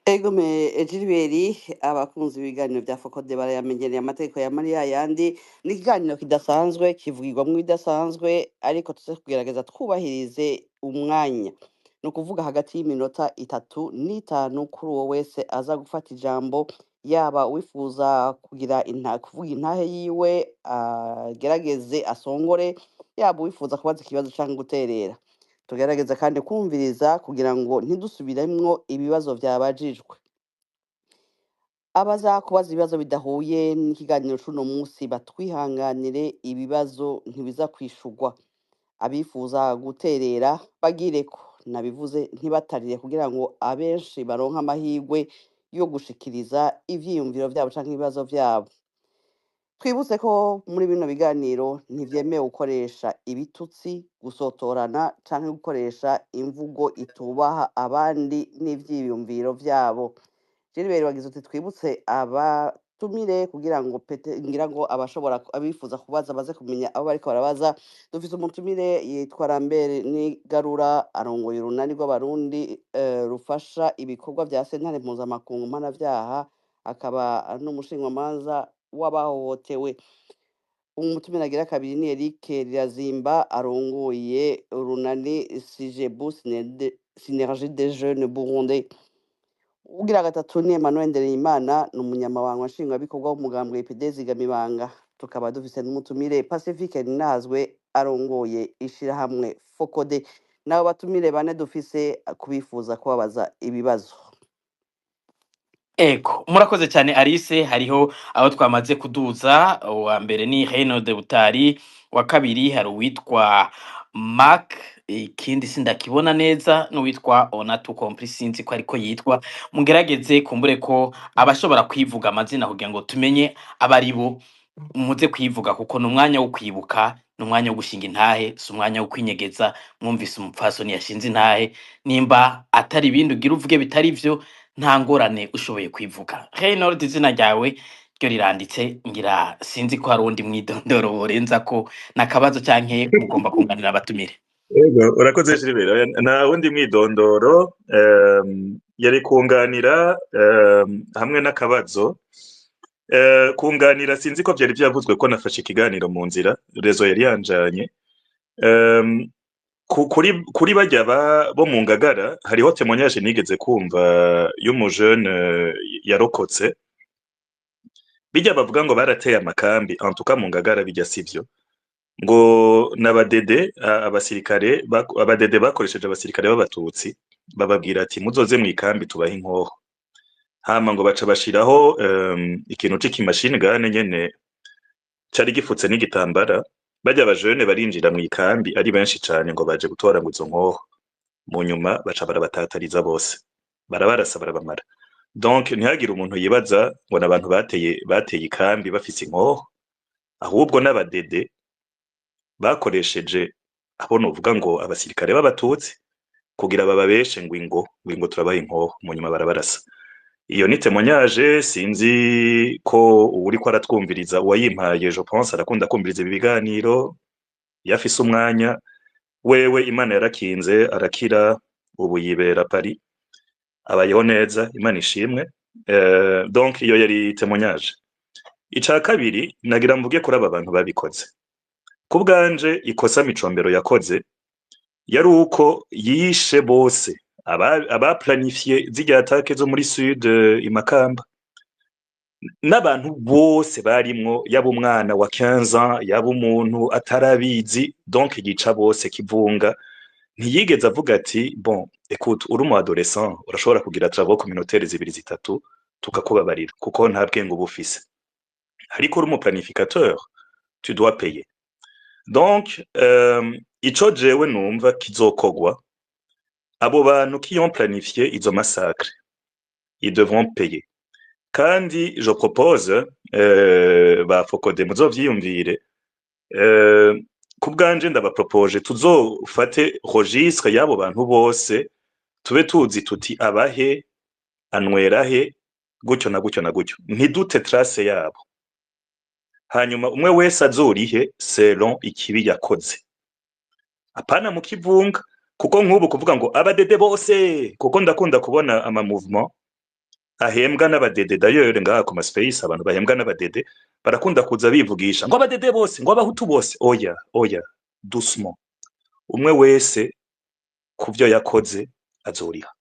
Egome Gilbert, abakunzi b'ibiganiro bya FOCODE barayamenyereye amategeko ya Mariya yandi. Ni ikiganiro kidasanzwe, kivugirwamwo ibidasanzwe, ariko tuze kugerageza twubahirize umwanya, ni ukuvuga hagati y'iminota 3 n'5 kuri uwo wese aza gufata ijambo. Yaba uwifuza kugira kuvuga intahe yiwe, agerageze asongore, yaba uwifuza kubaza ikibazo canke guterera. Tugerageza kandi kumviriza kugira ngo ntidusubiremwo ibibazo vyabajijwe. Abaza kubaza ibibazo bidahuye n'ikiganiro c'uno munsi batwihanganire, ibibazo ntibiza kwishurwa. Abifuza guterera bagireko, nabivuze, ntibatarire, kugira ngo abenshi baronke amahirwe yo gushikiriza ivyiyumviro vyabo canke ibibazo vyabo. Twibutse ko muri bino biganiro ntivyemewe gukoresha ibitutsi, gusotorana canke gukoresha imvugo itubaha abandi n'ivyiyumviro vyabo. Gilbert, wagize uti twibutse abatumire kugira ngo pete ngira ngo abashobora abifuza kubaza baze kumenya abo bariko barabaza. Dufise umutumire yitwa Lambert Nigarura, arongoye Urunani rw'Abarundi rufasha ibikorwa vya Sentare Mpuzamakungu Mpanavyaha, akaba n'umushingamanza w'abahohotewe. Umutumire agira kabiri ni Eric Rirazimba, arongoye urunani Sijebu, Synergie des Jeunes Burundais. Ugira gatatu ni Emmanuel Ndereyimana, ni umunyamabanga nshingwabikorwa w'umugambwe IPD Zigamibanga. Tukaba dufise n'umutumire Pacifique Ninazwe, arongoye ishirahamwe FOCODE. Nabo batumire bane dufise kubifuza kubabaza ibibazo. Ego, murakoze cyane, Alice. Hariho aho twamaze kuduza. Uwa mbere ni Reno de Butari, wa kabiri hari uwitwa Mark, ikindi sindakibona neza, n'uwitwa Onatu Compris, sinzi ko ariko yitwa. Mugerageze kumbure ko abashobora kwivuga amazina kugira ngo tumenye abari bo, muze kwivuga, kuko ni umwanya wo kwibuka, ni umwanya wo gushinga intahe, si umwanya wo kwinyegeza. Mwumvise umupfasoni yashinze intahe. Nimba atari ibindi ugira uvuge bitari vyo, nta ngorane, ushoboye kwivuga. Reynold, izina ryawe ryo riranditse, ngira sinzi ko hari uwundi mwidondoro worenza ko nakabazo canke mugomba kunganira abatumire. Ego, urakoze Gilbert. Oya, nta wundi mwidondoro, yari kunganira hamwe n'akabazo. Kunganira, sinzi ko vyari vyavuzwe ko nafashe ikiganiro mu nzira, réseau yari yanjanye. Kuri barya bo mu Ngagara, hariho témoignage nigeze kumva y'umujene yarokotse. Bijya bavuga ngo barateye amakambi, en tout cas mu Ngagara bijya sivyo. Ngo n'abadede abasirikare abadede bakoresheje abasirikare b'abatutsi, bababwira ati: "Muzoze mw'ikambi tubahe inkoho." Hama ngo baca bashiraho ikintu c'ikimashini gane nyene cari gifutse n'igitambara. Barya abajene barinjira mw'ikambi ari benshi cane, ngo baje gutora ngo izo nkoho. Mu nyuma baca barabatatariza bose, barabarasa, barabamara. Donc ntihagire umuntu yibaza ngo n'abantu bateye ikambi bafise inkoho, ahubwo n'abadede bakoresheje abo novuga ngo abasirikare b'abatutsi kugira bababeshe ngo ingo ngo ingo turabaha inkoho, mu nyuma barabarasa. Iyo ni témoignage, sinzi ko uwuriko aratwumviriza, uwayimpaye, je pense arakunda kumviriza ibi biganiro iyo afise umwanya. Wewe Imana yarakinze arakira, ubu yibera Paris, abayeho neza, Imana ishimwe. Donc iyo yari témoignage. Ica kabiri, nagira mvuge kuri aba bantu babikoze. Ku bwanje, ikosa Micombero yakoze yari uko yishe bose abaplanifiye zirya attaques zo muri sud, i Makamba, n'abantu bose barimwo, yaba umwana wa 15 ans, yaba umuntu atarabizi. Donc yica bose kivunga. Ntiyigeze avuga ati: "Bon, écoute, uri umu adolescent, urashobora kugira travaux communautaires zibiri, zitatu, tukakubabarira kuko nta bwenge uba ufise, ariko uri umu planificateur, tu dois payer." Donc ico jewe numva kizokogwa, abo bantu qui ont planifié izo massacres, ils devront payer. Kandi je propose, ba FOCODE muzovyiyumvire, ku bwanje ndabapropoje tuzofate registre y'abo bantu bose, tube tuzi tuti abahe, anywera he, gutyo na gutyo na gutyo, ntidute trace yabo. Hanyuma umwe wese azorihe selon ikibi yakoze, apana mu kivunga. Kuko nk'ubu kuvuga ngo abadede bose, kuko ndakunda kubona ama mouvement ahembwa n'abadede, d'ailleurs ngaha ku ma space abantu bahembwa n'abadede barakunda kuza bivugisha ngo abadede bose, ngo abahutu bose. Oya, oya, doucement. Umwe wese ku vyo yakoze azoriha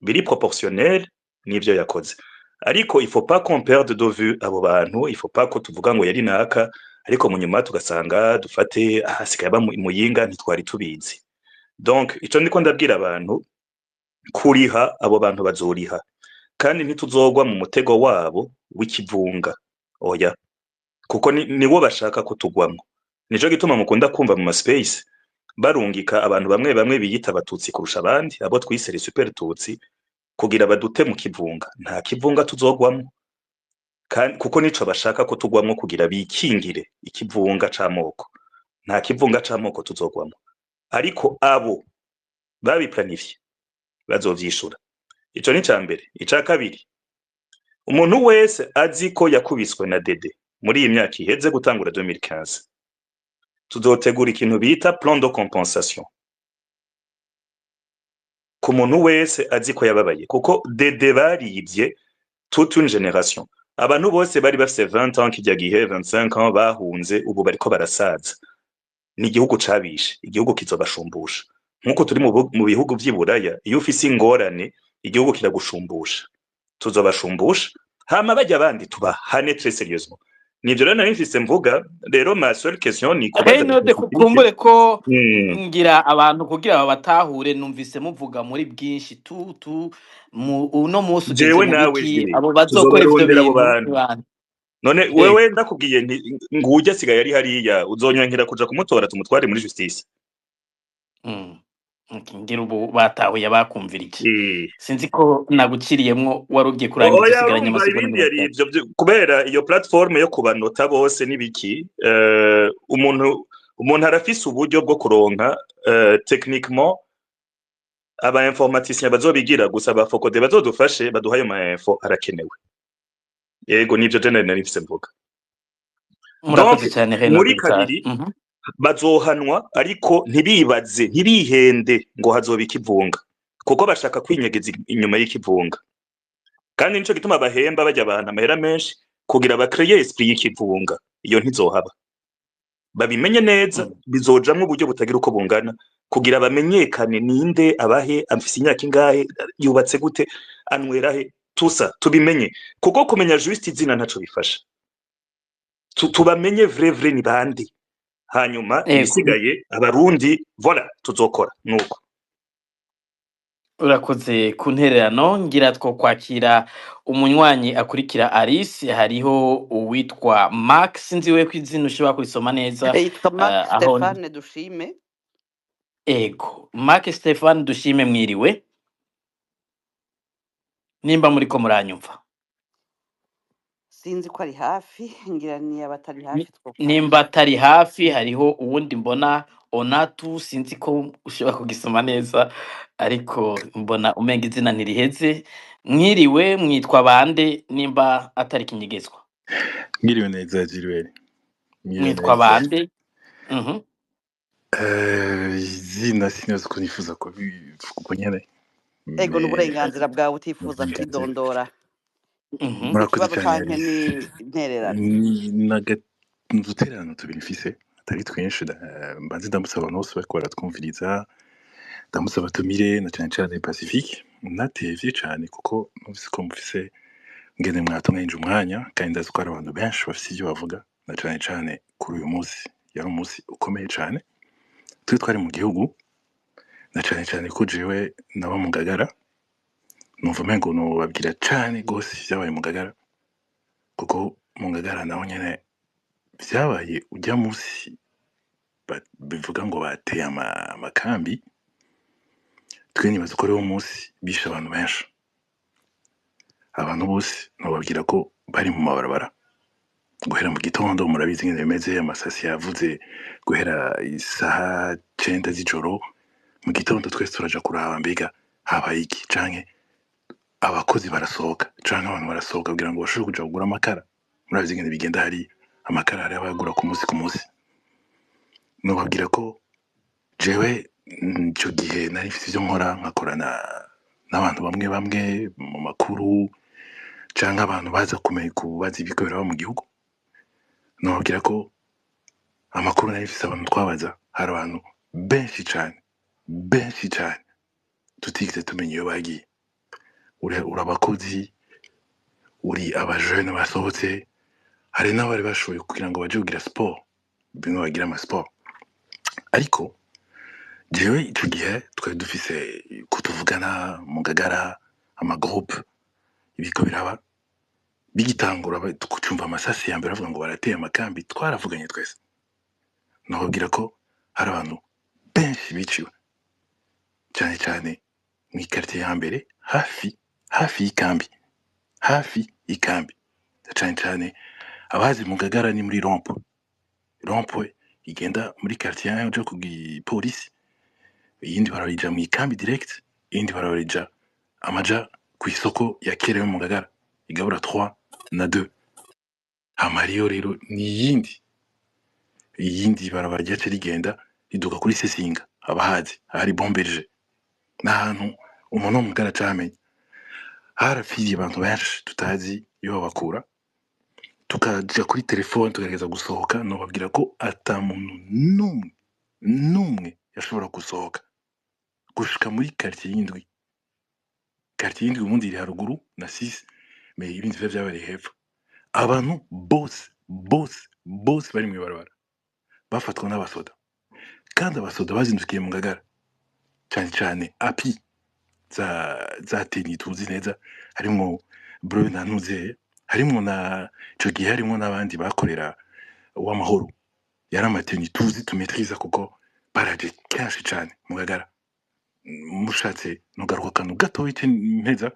biri proportionnel n'ivyo yakoze. Ariko il faut pas qu'on perde de vue abo bantu. Il faut pas ko tuvuga ngo yari naka, ariko mu nyuma tugasanga dufate ahasigaye aba Muyinga, ntitwari tubizi. Donc ico ndiko ndabwira abantu, kuriha abo bantu bazoriha, kandi ntituzogwa mu mutego wabo w'ikivunga, oya, kuko niwo bashaka ko tugwamwo. Nico gituma mukunda kumva mu ma space barungika abantu bamwe bamwe biyita abatutsi kurusha abandi, abo twise les super tutsi, kugira badute mu kivunga. Nta kivunga tuzogwamwo, kandi kuko nico bashaka ko tugwamwo kugira bikingire ikivunga c'amoko. Nta kivunga c'amoko tuzogwamwo, ariko abo babiplanifiye bazovyishura. Ico ni mbere. Ica kabiri, umuntu wese azi ko yakubiswe na dede muri iyi myaka iheze gutangura 2015, tuzotegura ikintu bita plan de compensation ku muntu wese azi ko yababaye, kuko dede baribye toute une génération. Abantu bose bari bafise 20 ans kijya gihe, 25 ans, bahunze, ubu bariko barasaza. Ni igihugu cabishe, igihugu kizobashumbusha. Nkuko turi mu bihugu vy'i Buraya, iyo ufise ingorane igihugu kiragushumbusha. Tuzobashumbusha, hama bajya abandi tubahane très sérieusement. Nivyo rero nari mfise mvuga. Rero ma seule question ni kubaza Renode, kumbure ko ngira abantu kugira babatahure, numvise muvuga muri bwinshi tu mu uno munsi ugeze Jewe mu nawe biki Jire, abo bazokora ivyo tuzobarondera abo bintu bantu. ni bande? None wewe ndakubwiye nti ngujya asigaye ari hariya, uzonyankira kuja kumutora tumutware muri justice? Okay, ngira ubu batahuye abakumvirije. Sinzi ko naguciriyemwo, wari ugiye kurangiza. Oya, Usigaranye urumva amasegonda ibindi yari 30. ivyo kubera iyo plateforme yo kubanota bose n'ibiki, umuntu arafise uburyo bwo kuronka, techniquement aba informaticiens bazobigira. Gusa ba FOCODE bazodufashe baduha ayo ma info arakenewe. Yego, nivyo je nari mfise mvuga. Murakoze Donc cyane, Renode muri Bitari. kabiri, bazohanwa, ariko ntibibaze, ntibihende ngo hazoba ikivunga, kuko bashaka kwinyegeza inyuma y'ikivunga. Kandi nico gituma bahemba bajya abantu amahera menshi kugira bakreye esprit y'ikivunga. Iyo ntizohaba, babimenye neza. Bizojamwo uburyo butagira uko bungana kugira bamenyekane ninde, abahe, afise imyaka ingahe, yubatse gute, anywera he, tusa tubimenye. Kuko kumenya juste izina ntaco bifasha. Tubamenye vrai vrai ni bande, hanyuma ibisigaye abarundi, voilà, tuzokora nuko. Urakoze ku ntererano. Ngira two kwakira umunywanyi akurikira Alice. Hariho uwitwa Max, sinzi we ko izina ushobora kurisoma neza. Yitwa Mark Aho Stephane Dushime. Ego, Mark Stefan Dushime, mwiriwe, nimba muriko muranyumva. Sinzi ko ari hafi, ngira ni abatari hafi twokwakira. Nimba atari hafi, hariho uwundi mbona Onatu, sinzi ko ushobora kugisoma neza, ariko mbona umenga izina ntiriheze. Mwiriwe, mwitwa bande nimba atari kinyegezwa? Mwiriwe neza Gilbert. Mwiriwe Mwitwa neza. bande? Izina sinazi ko nifuza kubivuga uko nyene. Ego, ni Mais uburenganzira bwawe utifuza uburenganzira. kwidondora. Ni Murakoze ikibazo cyane canke Alice. ni intererano? Ni udutererano tubiri mfise atari twinshi. Mbanze ndamutse abantu bose bariko baratwumviriza, ndamutse abatumire na cane cane Pacifique. Natevye cane kuko numvise ko mufise ngene mwatunganije umwanya, kandi ndazi ko hari abantu benshi bafise ivyo bavuga, na cane cane kuri uyu munsi yari umunsi ukomeye cane. Twe twari mu gihugu, na cane cane ko jewe naba mu Ngagara, numva umengo nobabwira cane gose ivyabaye mu Ngagara, kuko mu Ngagara naho nyene vyabaye urya musi bivuga ngo bateye amakambi. Twe nibaza ko ariwo munsi bishe abantu benshi. Abantu bose nobabwira ko bari mu mabarabara guhera mu gitondo. Murabizi ingene bimeze, amasasi yavuze guhera isaha 9 z'ijoro. Mu gitondo twese turaja kuraba mbega habaye iki, canke abakozi barasohoka canke abantu barasohoka kugira ngo bashobore kuja kugura amakara. Murabizi ingene bigenda, hari amakara, hari abayagura ku munsi ku munsi. Nobabwira ko jewe ico gihe nari mfise ivyo nkora, nkakorana n'abantu bamwe bamwe mu makuru canke abantu baza kumenya kubaza ibiriko biraba mu gihugu. Nobabwira ko amakuru nari mfise, abantu twabaza, hari abantu benshi cane, benshi cane tutigeze tumenya iyo bagiye. Uri abakozi, uri abajene basohotse, hari n'abari bashoboye kugira ngo baje kugira siporo, bimwe bagira amasiporo. Ariko jewe ico gihe twari dufise kutuvugana mu Ngagara, amagroupe, ibiriko biraba bigitangura, tucumva amasasi ya mbere bavuga ngo barateye amakambi, twaravuganye twese. Nababwira ko hari abantu benshi biciwe, cyane cyane mu ikaritiye ya mbere, hafi hafi y'ikambi, hafi y'ikambi, cyane cyane abazi mu Ngagara ni muri rond-point, rond-point igenda muri quartier ya uja ku gipolisi, iyindi bararija mu ikambi direct, iyindi bararija amaja ku isoko ya kera yo mu Ngagara igabura 3 na 2. Hama hariyo rero ni iyindi barabara ryaca rigenda riduka kuri Sesinga, abahazi ahari bomberge, n'ahantu umuntu wo mu Ngagara acamenya. Harapfiriye abantu benshi tutazi iyo babakura. Tukaja kuri telefone tugerageza gusohoka, nobabwira ko ata muntu n'umwe n'umwe yashobora gusohoka gushika muri quartier y'indwi. Quartier y'indwi ubundi iri haruguru na 6, mais ibindi vyo vyabereye hepfo. Abantu bose bose bose bari mw'ibarabara bafatwa n'abasoda, kandi abasoda bazindukiye mu Ngagara, cane cane api za teni tuzi neza, harimwo Breu na Ntuze, harimwo na ico gihe harimwo n'abandi bakorera uw'amahoro. Yari amateni tuzi tumetriza kuko baraje kenshi cane mu Ngagara. Mushatse nogaruka akantu gatoyi mpeza.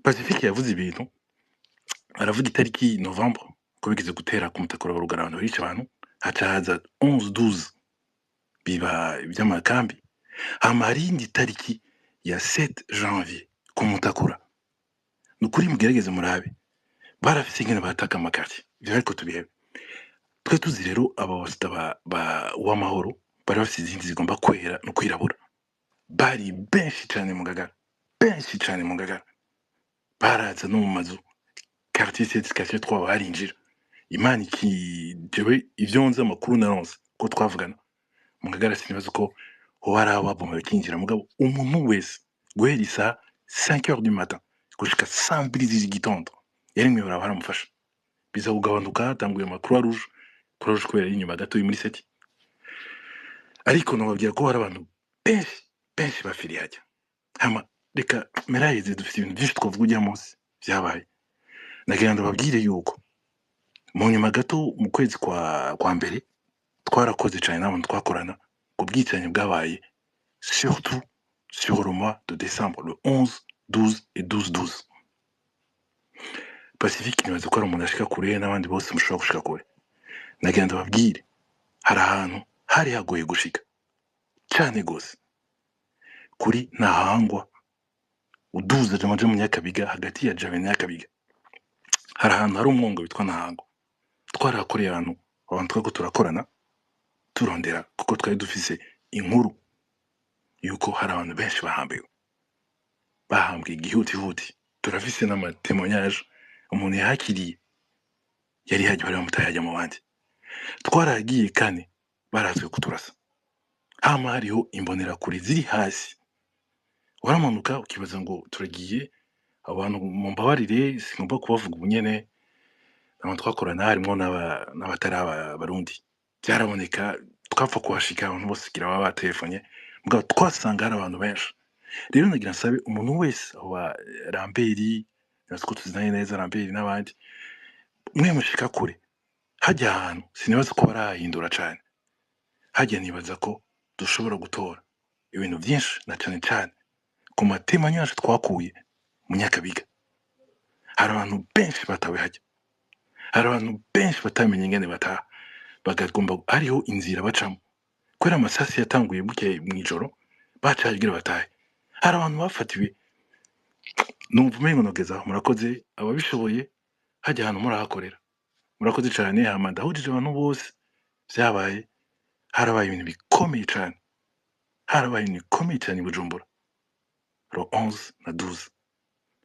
Pacifique yavuze ibintu, aravuga itariki novembre ko bigeze gutera ku Mutakura, barugara abantu, barica abantu, haca haza 11 12 biba ivy'amakambi. Hama hari iyindi tariki ya 7 janvier ku Mutakura. Ni ukuri mugerageze murabe, barafise ingene bataka amakartier ivyo, ariko tubihebe. Twe tuzi rero aba basita ba uw'amahoro bari bafise izindi zigomba kwera no kwirabura, bari benshi cane mu Ngagara, benshi cane mu Ngagara. Baraza no mu mazu quartier 7, quartier 3, barinjira. Imana iki, jewe ivyo nzi, amakuru naronse ko twavugana mu Ngagara, sinibaza ko hoba hari ababomba bakinjira. Mugabo umuntu wese guhera isaha 5 heures du matin gushika saa 2 z'igitondo yari mw'ibarabara, baramufasha. Biza kugabanuka hatanguye ama Croix Rouge, Croix Rouge kubera ari inyuma gato muri seti. Ariko nobabwira ko hari abantu benshi benshi bafiriye hajya. Hama reka meraheze, dufite ibintu byinshi twavuga ujya munsi vyabaye. Nagira ndababwire yuko mu nyuma gato, mu kwezi kwa mbere, twarakoze cane n'abantu twakorana ku bwicanyi bwabaye surtout sur le mois de décembre, le 11 12 et 12 12. Pacifique nibaza ko ari umuntu ashika kure, n'abandi bose mushobora gushika kure. Nagira ndababwire hari ahantu hari hagoye gushika cane gose, kuri Ntahangwa, uduza amaja mu Nyakabiga, hagati ya Jabe na Nyakabiga hari ahantu hari umwongo witwa Ntahangwa. Twarahakoreye abantu twariko turakorana turondera, kuko twari dufise inkuru yuko hari abantu benshi bahambiwe, bahambwe igihutihuti. Turafise n'ama témoignages, umuntu yahakiriye yari hajya, bari bamutaye hajya mu bandi. Twaragiye kane, barazwe kuturasa. Hama hariho imbonerakure ziri hasi, waramanuka ukibaza ngo turagiye. Abantu mumbabarire, singomba kubavuga ubunyene, abantu twakorana harimwo n'abatari abarundi, byaraboneka. Twapfa kuhashika, abantu bose kugira baba batelefonye, mugabo twasanga hari abantu benshi. Rero nagira nsabe umuntu wese, abo ba Ramberi, nibaza ko tuzinanye neza, Ramberi n'abandi, mwe mushika kure hajya ahantu, sinibaza ko barahindura cane hajya. Nibaza ko dushobora gutora ibintu byinshi, na cane cane ku ma témoignages twakuye mu Nyakabiga. Hari abantu benshi batawe hajya, hari abantu benshi batamenye ingene bataha, bagagomba hariho inzira bacamo kubera amasasi yatanguye bukeye mw'ijoro, bacaye kugira batahe. Hari abantu bafatiwe. Numva umengo nogeza aho. Murakoze, ababishoboye hajya ahantu murahakorera, murakoze cane. Hama ndahujije abantu bose vyabaye, harabaye ibintu bikomeye cane, harabaye ibintu bikomeye cane i Bujumbura le 11 na 12,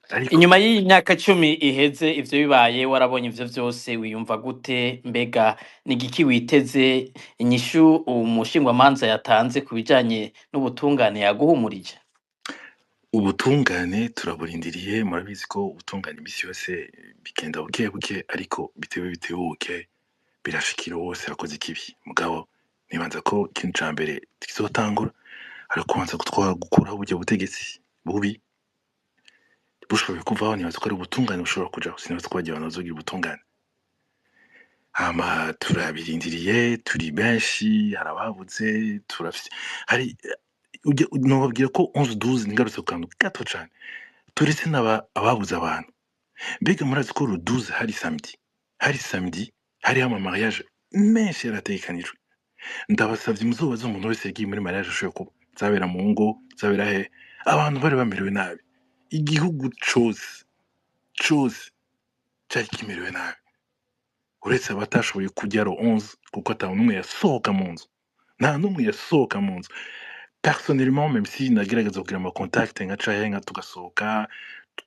ariko Inyuma y'iyi myaka 10 iheze ivyo bibaye, warabonye ivyo vyose, wiyumva gute? Mbega ni igiki witeze? Inyishu umushingwamanza yatanze ku bijanye n'ubutungane yaguhumurije? Ubutungane turaburindiriye. Murabizi ko ubutungane imisi yose bigenda buke buke, ariko bitewe bitebuke birashikira wose yakoze ikibi. Mugabo nibanza ko ikintu ca mbere kizotangura ari kubanza gutwara, gukuraho burya butegetsi bubi. Bushoboye kuvaho, nibaza ko ari ubutungane bushobora kujaho. Sinibaza ko bagira abantu bazogira ubutungane. Hama turabirindiriye, turi benshi, hari ababuze, turafise hari nobabwira ko 11 12, ngarutse ku kantu gato cane, turetse n'aba ababuze abantu. Mbega murazi ko le 12 hari samedi, hari samedi, hariho ama mariage menshi yarategekanijwe? Ndabasavye muzobaze umuntu wese yagiye muri mariage, ashoboye kuba zabera mu ngo, zabera he, abantu bari bamerewe nabi. Igihugu cose cose cari kimerewe nabi, uretse abatashoboye kurya le 11, kuko ata n'umwe yasohoka mu nzu, nta n'umwe yasohoka mu nzu. Personnellement, même si nagerageza kugira ama contact, nkaca he, nka tugasohoka,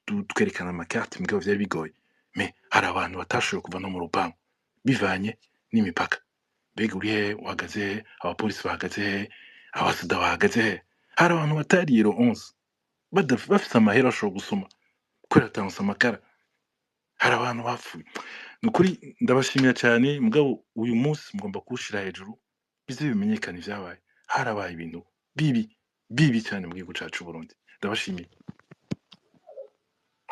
twerekana ama carte, mugabo vyari bigoye. Mais hari abantu batashoboye kuva no mu rupangu bivanye n'imipaka. Mbega uri he, uhagaze he, abapolisi bahagaze he, abasoda bahagaze he? Hari abantu batariye le 11, bafise amahera bashobora gusuma kubera bataronse amakara. Hari abantu bapfuye. Ni ukuri ndabashimira cyane, mugabo uyu munsi mugomba kuwushira hejuru, bize bimenyekane ivyabaye. Harabaye ibintu bibi bibi cyane mu gihugu cacu Burundi. Ndabashimiye.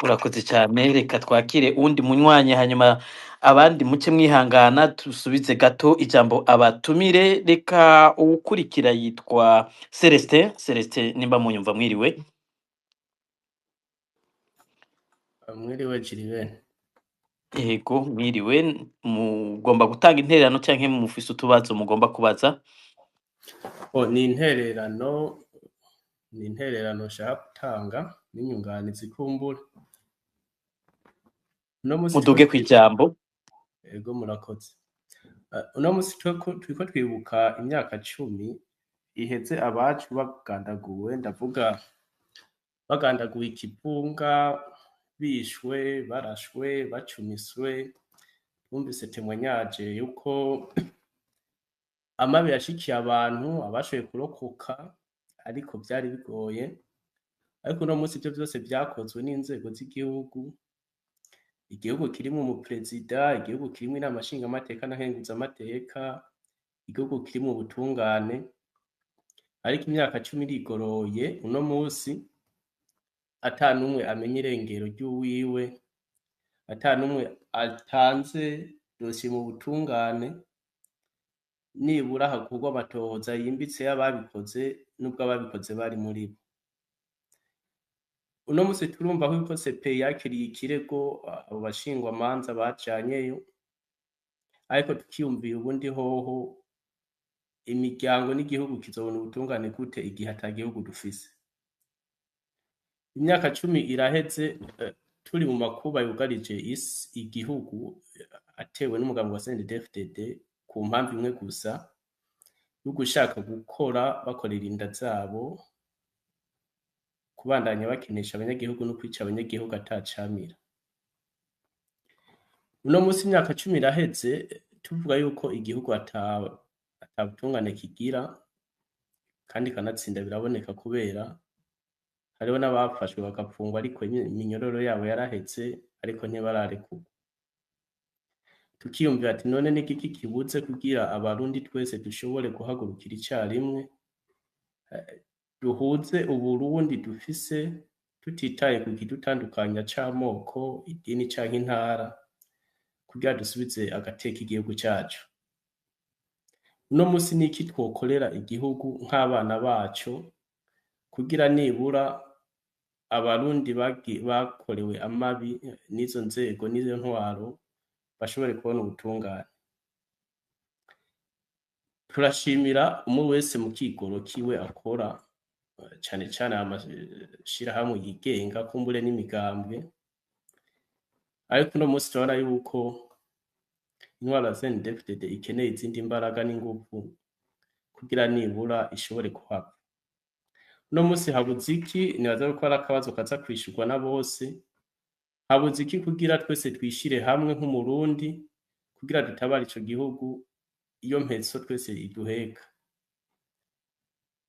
Urakoze cyane. Reka twakire uwundi munywanyi, hanyuma abandi muce mwihangana, dusubize gato ijambo abatumire. Reka uwukurikira yitwa Celestin. Celestin, nimba munyumva, mwiriwe. Mwiriwe Jiribene. Yego, mwiriwe. Mugomba gutanga intererano canke mufise utubazo mugomba kubaza? O, ni intererano, ni intererano nshaka gutanga n'inyunganizi kumbura. Uno musi turiko Muduge kwijambo. Ego, murakoze. Uno musi turiko twibuka imyaka 10 iheze abacu bagandaguwe, ndavuga bagandaguwe ikivunga, bishwe, barashwe, bacumiswe. Twumvise témoignage yuko amabi yashikiye abantu abashoboye kurokoka, ariko vyari bigoye. Ariko uno musi ivyo vyose vyakozwe n'inzego z'igihugu, igihugu kirimwo umuperezida, igihugu kirimwo inama nshingamateka na nkenguzamateka, igihugu kirimwo ubutungane. Ariko imyaka 10 irigoroye uno musi ata n'umwe amenya irengero ry'uwiwe, ata n'umwe atanze dosiye mu butungane, nibura hakorwa amatohoza yimbitse y'ababikoze, n'ubwo ababikoze bari muri bo. Uno musi turumva yuko CPI yakiriye ikirego abo bashingwamanza bajanyeyo, ariko tukiyumvira ubundi hoho imiryango n'igihugu kizobona ubutungane gute igihe ata gihugu dufise? Imyaka 10 iraheze turi mu makuba yugarije isi, igihugu, atewe n'umugambi wa CNDD-FDD ku mpamvu imwe gusa yo gushaka gukora bakorera inda zabo. Kubandanya bakinisha abanyagihugu no kwica abanyagihugu atacamira. Uno munsi imyaka 10 iraheze tuvuga yuko igihugu ata butungane kigira, kandi kanatsinda biraboneka, kubera hariho n'abafashwe bagapfungwa, ariko iminyororo yabo yaraheze, ariko ntibararekurwa. Tukiyumvira ati: none ni igiki kibuze kugira Abarundi twese dushobore guhagurukira icarimwe, duhuze Uburundi dufise, tutitaye ku kidutandukanya c'amoko, idini canke intara, kugira dusubize agateka igihugu cacu? Uno musi niki twokorera igihugu nk'abana baco, kugira nibura Abarundi bakorewe amabi n'izo nzego n'izo ntwaro bashobore kubona ubutungane? Turashimira umwe wese mu kigoro kiwe akora, cane cane amashirahamwe yigenga, kumbure n'imigambwe. Ariko uno musi turabona yuko intwaro ya CNDD-FDD ikeneye izindi mbaraga n'inguvu kugira nibura ishobore kuhava. Uno musi habuze iki? Nibaza ko ari akabazo kaza kwishurwa na bose. Habuze iki kugira twese twishire hamwe nk'Umurundi, kugira dutabare ico gihugu, iyo mpetso twese iduheka?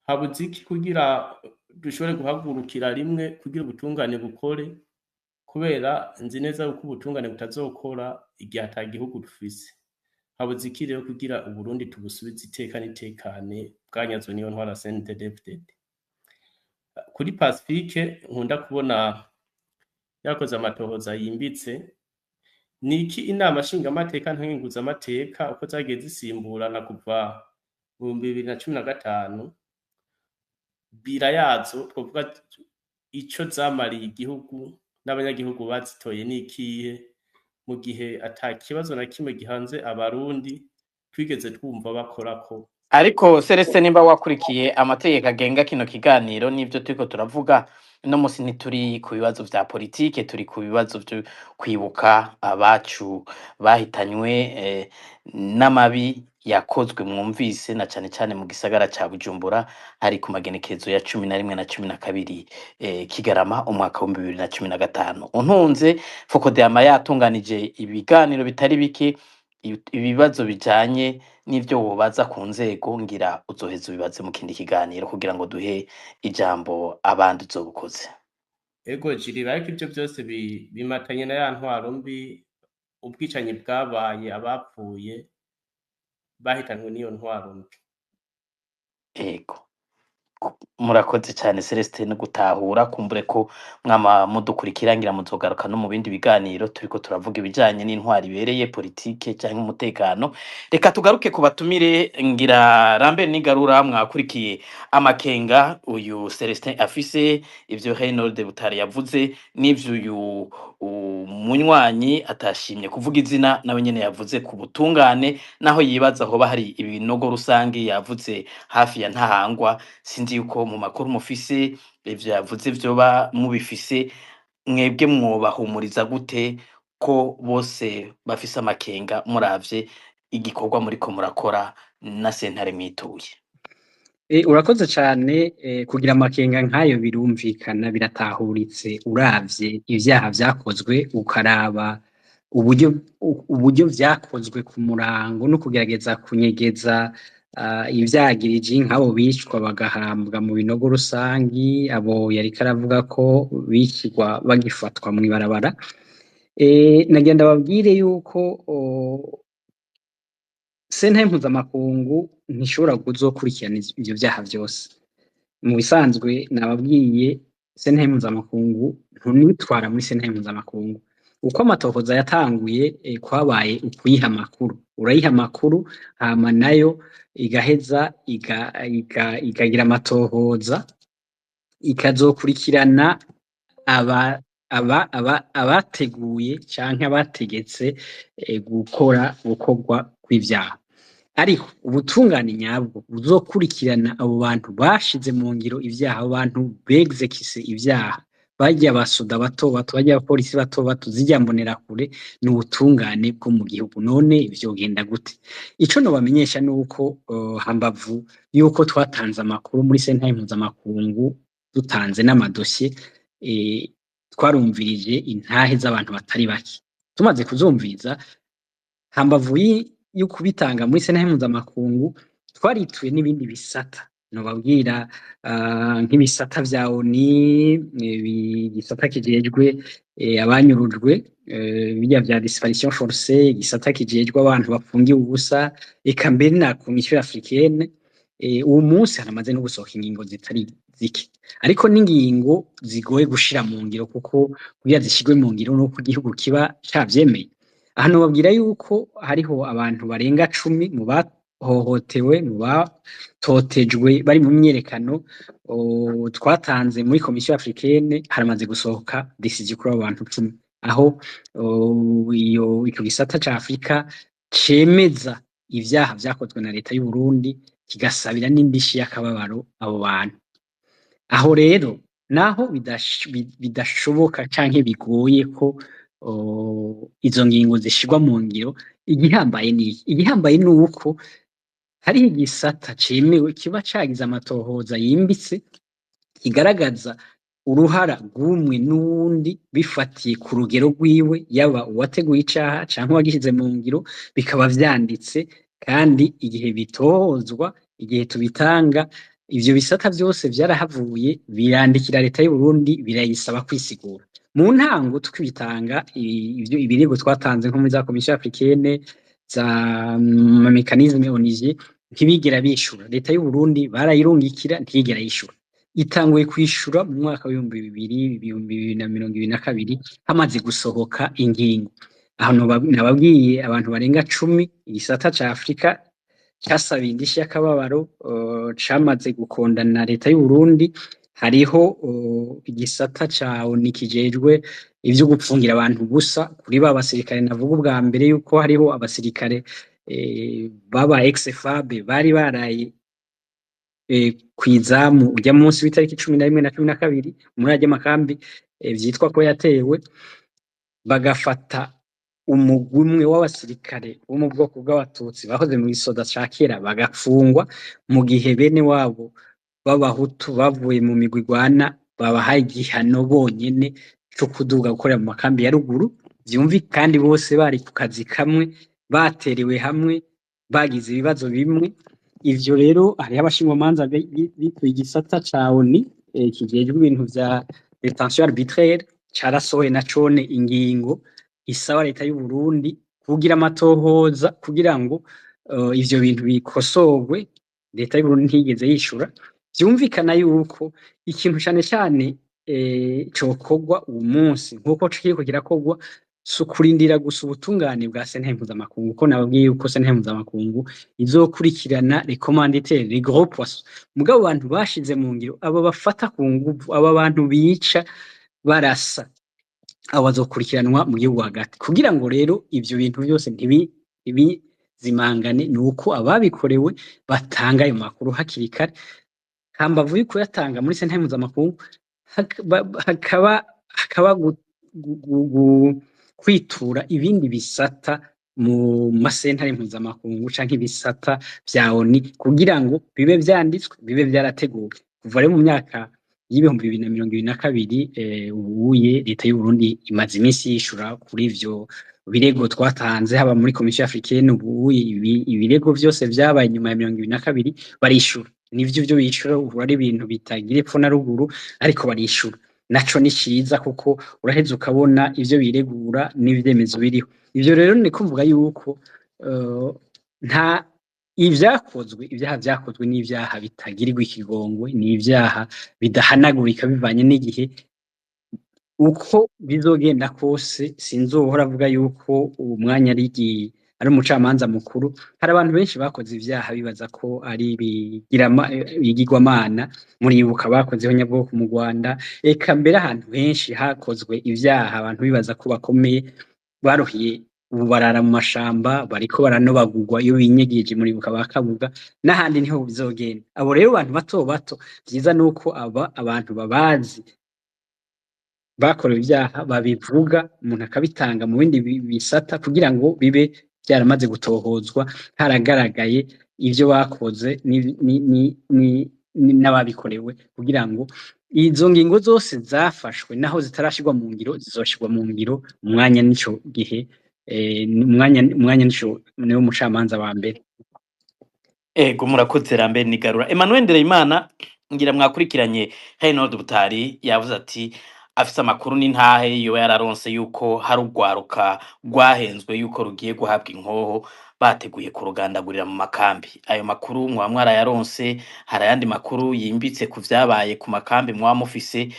Habuze iki kugira dushobore guhagurukira rimwe kugira ubutungane bukore? Kubera nzi neza yuko ubutungane butazokora igihe ata gihugu dufise. Habuze iki rero kugira Uburundi tubusubize iteka n'itekane bwanyazwe n'iyo ntwara CNDD-FDD? Kuri Pacifique, nkunda kubona yakoze amatohoza yimbitse. Niki inama nshingamateka, nkenguzamateka, uko zagiye zisimburana kuva mu 2015, bira yazo, twovuga ico zamariye igihugu n'abanyagihugu bazitoye n'ikihe, mu gihe ata kibazo na kimwe gihanze Abarundi twigeze twumva bakorako? Ariko Celestin, nimba wakurikiye amategeko agenga kino kiganiro n'ivyo turiko turavuga uno musi, ntituri ku bibazo vya politike, turi ku bibazo vyo kwibuka abacu bahitanywe n'amabi yakozwe mwumvise, na cane cane mu gisagara ca Bujumbura, hari ku magenekerezo ya 11 na 12 Kigarama umwaka w'2015. Untunze Fokodeyama yatunganije ibiganiro bitari bike, ibibazo bijanye n'ivyo wobaza ku nzego, ngira uzoheza ubibaze mu kindi kiganiro kugira ngo duhe ijambo abandi uzobukoze. Ego jiri, ariko ivyo vyose bimatanye na ya ntwaro mbi, ubwicanyi bwabaye, abapfuye bahitanwe n'iyo ntwaro mbi. Ego, murakoze cyane Celestin no gutahura. Kumbure ko mwama mudukurikira, ngira muzogaruka no mu bindi biganiro turiko turavuga ibijanye n'intwari ibereye, politike canke umutekano. Reka tugaruke ku batumire. Ngira Lambert Nigarura, mwakurikiye amakenga uyu Celestin afise, ivyo Reynold Butare yavuze n'ivyo uyu munywanyi atashimye kuvuga izina nawe nyene yavuze ku butungane, naho yibaza hoba hari ibinogo rusange yavuze hafi ya Ntahangwa. Sinzi yuko mu makuru mufise ivyo yavuze vyoba mubifise. Mwebwe mwobahumuriza gute ko bose bafise amakenga, muravye igikorwa muriko murakora na sentare mwituye? Urakoze cane. Kugira amakenga nk'ayo birumvikana, biratahuritse, uravye ivyaha vyakozwe, ukaraba uburyo vyakozwe ku murango no kugerageza kunyegeza ivyagiriji, nk'abo bicwa bagahambwa mu binogo rusangi, abo yariko aravuga ko bicirwa bagifatwa mw'ibarabara. Nagira ndababwire yuko sentare mpuzamakungu ntishobora kuzokurikirana ivyo vyaha vyose. Mu bisanzwe nababwiye, sentare mpuzamakungu ntunitwara muri sentare mpuzamakungu. Uko amatohoza yatanguye, kwabaye ukuyiha amakuru. Urayiha amakuru, hama nayo igaheza ikagira amatohoza, ikazokurikirana aba aba aba abateguye canke abategetse gukora gukorwa kw'ivyaha. Ariko ubutungane nyabwo buzokurikirana abo bantu bashize mu ngiro ivyaha, abo bantu begzekise ivyaha, barya basoda bato bato, barya abapolisi bato bato, zirya mbonerakure, ni ubutungane bwo mu gihugu. None vyogenda gute? Ico nobamenyesha nuko hambavu yuko twatanze amakuru muri sentare mpuzamakungu, Dutanze n'amadosiye, twarumvirije intahe z'abantu batari bake. Tumaze kuzumviriza, hambavu yo kubitanga muri sentare mpuzamakungu, twarituye n'ibindi bisata nobabwira, nk'ibisata vya ONU, igisata kijejwe abanyurujwe, birya vya disparition forcée, igisata kijejwe abantu bafungiwe ubusa, eka mbere na Commission africaine. Uwo munsi haramaze no gusohoka ingingo zitari zike, ariko n'ingingo zigoye gushira mu ngiro, kuko kugira zishirwe mu ngiro nuko igihugu kiba cavyemeye. Aha nobabwira yuko hariho abantu barenga 10 mu bahohotewe, mu batotejwe bari mu myiyerekano, twatanze muri Commission africaine. Haramaze gusohoka décision kuri abo bantu 10, aho iyo ico gisata ca Afrika cemeza ivyaha vyakozwe na leta y'u Burundi, kigasabira n'indishi y'akababaro abo bantu. Aho rero naho bidashoboka canke bigoye ko izo ngingo zishirwa mu ngiro, igihambaye ni iki? Igihambaye ni uko hariho igisata cemewe kiba cagize amatohoza yimbitse, kigaragaza uruhara rw'umwe n'uwundi bifatiye ku rugero rwiwe, yaba uwateguye icaha canke uwagishize mu ngiro, bikaba vyanditse. Kandi igihe bitohozwa, igihe tubitanga, ivyo bisata vyose vyarahavuye birandikira leta y'u Burundi, birayisaba kwisigura. Mu ntango tukibitanga ivyo ibirego twatanze nko muri za Commission africaine, za mécanisme onusien, ntibigera bishura. Leta y'u Burundi barayirungikira, ntiyigera yishura. Itanguye kwishura mu mwaka w'2022, hamaze gusohoka ingingo. Aho nababwiye abantu barenga 10 igisata ca Afrika casabiye indishi y'akababaro, camaze gukondana leta y'u Burundi. Hariho igisata ca ONU kijejwe ivyo gupfungira abantu ubusa, kuri ba basirikare navuga ubwa mbere yuko hariho abasirikare baba ex-FAB bari baraye kw'izamu urya munsi w'itariki 11 na 12 muri arya makambi, vyitwa ko yatewe, bagafata umugwi umwe w'abasirikare wo mu bwoko bw'abatutsi bahoze mu gisoda ca kera bagafungwa, mu gihe bene wabo b'abahutu bavuye mu migwi igwana babahaye igihano bonyene co kuduga gukorera mu makambi ya ruguru. Vyumvi kandi bose bari ku kazi kamwe, baterewe hamwe, bagize ibibazo bimwe. Ivyo rero hariho abashingwamanza bituye igisata ca ONU kijejwe ibintu vya détention arbitraire, carasohoye na cone ingingo isaba leta y'u Burundi kugira amatohoza kugira ngo ivyo bintu bikosorwe. Leta y'u Burundi ntiyigeze yishura. Vyumvikana yuko ikintu cane cane cokorwa uwu munsi, nkuko kiriko kirakorwa, si ukurindira gusa ubutungane bwa sentare mpuzamakungu, kuko nababwiye yuko sentare mpuzamakungu izokurikirana les commanditaires, les gros poissons. Mugabo abantu bashize mu ngiro, abo bafata ku nguvu, aba bantu bica barasa, abo bazokurikiranwa mu gihugu hagati. Kugira ngo rero ivyo bintu vyose ntibizimangane, ni uko ababikorewe batanga ayo makuru hakiri kare. Hambavu yo kuyatanga muri sentare mpuzamakungu, hakaba kwitura ibindi bisata mu masentare mpuzamakungu canke ibisata vya ONU, kugira ngo bibe vyanditswe, bibe vyarateguwe. Kuva rero mu myaka y'2022, ubuye leta y'u Burundi imaze iminsi yishura kuri ivyo birego twatanze, haba muri Commission africaine. Ubuye ibirego vyose vyabaye inyuma ya 2022 barishura. Nivyo vyo bishura uhura ari ibintu bitagira epfo na ruguru, ariko barishura. Naco ni ciza, kuko uraheza ukabona ivyo biregura n'ivyemezo biriho. Ivyo rero ni kuvuga yuko nta ivyakozwe, ivyaha vyakozwe n'ivyaha bitagirirwa ikigongwe, n'ivyaha bidahanagurika bivanye n'igihe. Uko bizogenda kose, sinzohora avuga yuko uwo mwanya ari umucamanza mukuru. Hari abantu benshi bakoze ivyaha bibaza ko ari ibigirwamana. Muribuka bakoze ihonyabwoko mu Rwanda, eka mbere ahantu henshi hakozwe ivyaha abantu bibaza ko bakomeye, baruhiye ubu barara mu mashamba bariko baranobagurwa iyo binyegeje. Muribuka ba Kabuga n'ahandi, niho bizogenda. Abo rero bantu bato bato, vyiza nuko aba abantu babazi bakorewe ivyaha babivuga, umuntu akabitanga mu bindi bisata kugira ngo bibe vyaramaze gutohozwa, haragaragaye ivyo bakoze n'ababikorewe, kugira ngo Izo ngingo zose zafashwe naho zitarashirwa mu ngiro zizoshirwa mu ngiro mu mwanya n'ico gihe, umwanya nico niwo mucamanza wa mbere. Ego, murakoze Lambert Nigarura. Emmanuel Ndereyimana, ngira mwakurikiranye Reynold Butari yavuze ati afise amakuru n'intahe yoba yararonse yuko hari urwaruka rwahenzwe yuko rugiye guhabwa inkoho bateguye kurugandagurira mu makambi. Ayo makuru mwaba mwarayaronse? Hari ayandi makuru yimbitse ku vyabaye ku makambi mwaba mufise?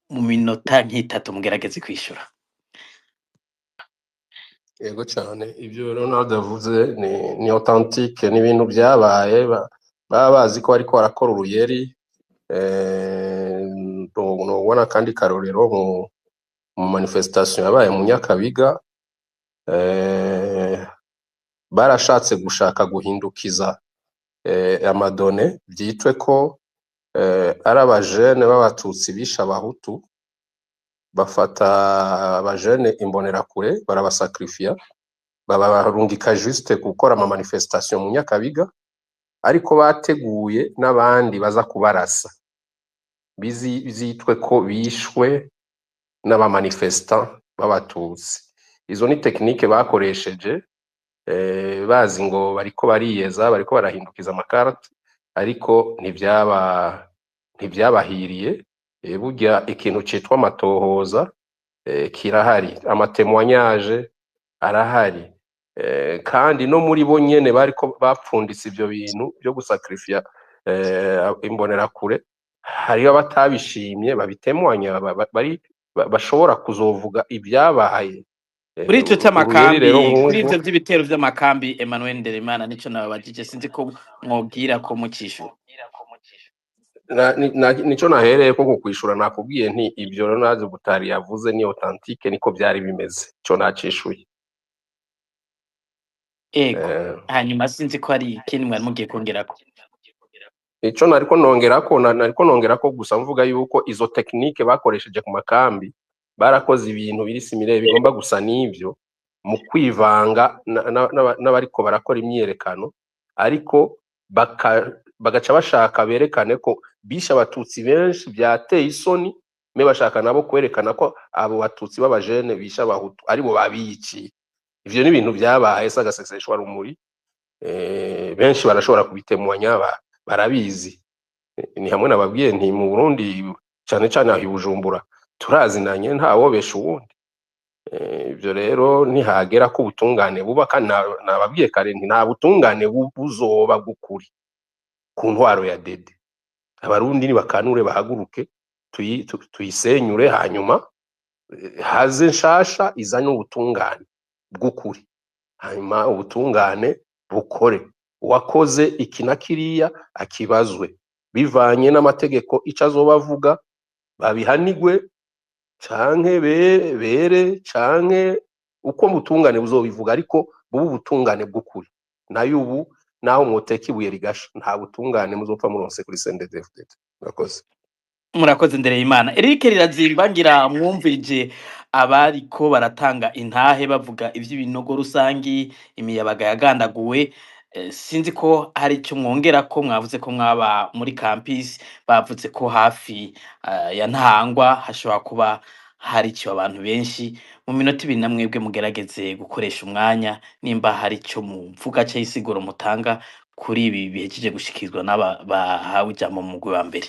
Mu minota nk'itatu mugerageze kwishura. Yego cyane, ibyo Ronald avuze ni authentique, ni ibintu byabaye, baba bazi ko bariko barakora uruyeri. Nubona kandi karorero mu manifestation yabaye mu Nyakabiga, barashatse gushaka guhindukiza ama données, byitwe ko ari abajene b'abatutsi bishe abahutu, bafata abajene imbonerakure barabasacrifia, babarungika juste gukora ama manifestation mu Nyakabiga, ariko bateguye n'abandi baza kubarasa, bizitwe ko bishwe n'aba manifestants b'abatutsi. Izo ni technique bakoresheje, bazi ngo bariko bariyeza, bariko barahindukiza amakarate, ariko ntibyabahiriye. Burya ikintu citwa amatohoza kirahari, ama témoignages arahari, kandi no muri bo nyene bariko bapfunditse ivyo bintu byo gusacrifia imbonerakure, hariho abatabishimye babitemwanya, bari bashobora kuzovuga ibyabaye. Kuri ico Uruyeri c'amakambi, rero kuri nk'ubwo ivyo vy'ibitero vy'amakambi, Emmanuel Ndereyimana, nico nababajije, sinzi ko mwobwira ko mukishura. Nico nahereye ko kukwishura, nakubwiye nti ibyo Ronald Butari yavuze ni authentique, niko byari bimeze, ico nacishuye. Ego. Hanyuma sinzi ko hari ikindi mwari mugiye kongerako. Ico nariko nongerako, nariko nongerako gusa mvuga yuko izo technique bakoresheje ku makambi, barakoze ibintu biri similaire, bigomba gusa n'ivyo mu kwivanga n'abariko barakora imyiyerekano, ariko bagaca bashaka berekane ko bishe abatutsi benshi, byateye isoni, me bashaka nabo kwerekana ko abo batutsi b'abajene bishe abahutu aribo babiyiciye. Ivyo ni ibintu byabaye s'agaseseshwa rumuri, benshi barashobora kubitemwanya, barabizi. Ni hamwe nababwiye nti mu Burundi, cane cane aho i Bujumbura, turazinanye, ntawobesha uwundi. Ivyo rero ntihagera ko ubutungane buba, kandi nababwiye kare nti nta butungane buzoba bw'ukuri ku ntwaro ya Dede. Abarundi nibakanure bahaguruke, tuyisenyure, hanyuma haze nshasha izanye ubutungane bw'ukuri, hanyuma ubutungane bukore, uwakoze iki na kiriya akibazwe bivanye n'amategeko, ico azoba avuga babihanigwe canke bere canke uko butungane buzobivuga, ariko bube ubutungane bw'ukuri. Nayo ubu naho mwoteka ibuye rigasha, nta butungane muzopfa muronse kuri CNDD-FDD. Murakoze. Murakoze Ndereyimana. Eric Rirazimba, ngira mwumvirije abariko baratanga intahe bavuga ivy'ibinogo rusangi, imiyabaga yagandaguwe. Sinzi ko hari icyo mwongera ko mwavuze ko mwaba muri campus, bavuze ko hafi ya Ntahangwa hashobora kuba hari icyo abantu benshi. Mu minota 2 namwebwe mugerageze gukoresha umwanya, nimba hari icyo muvuga cyangwa isiguro mutanga kuri ibi bihejeje gushikirizwa n'aba bahawe ijambo mu mugwi wa mbere.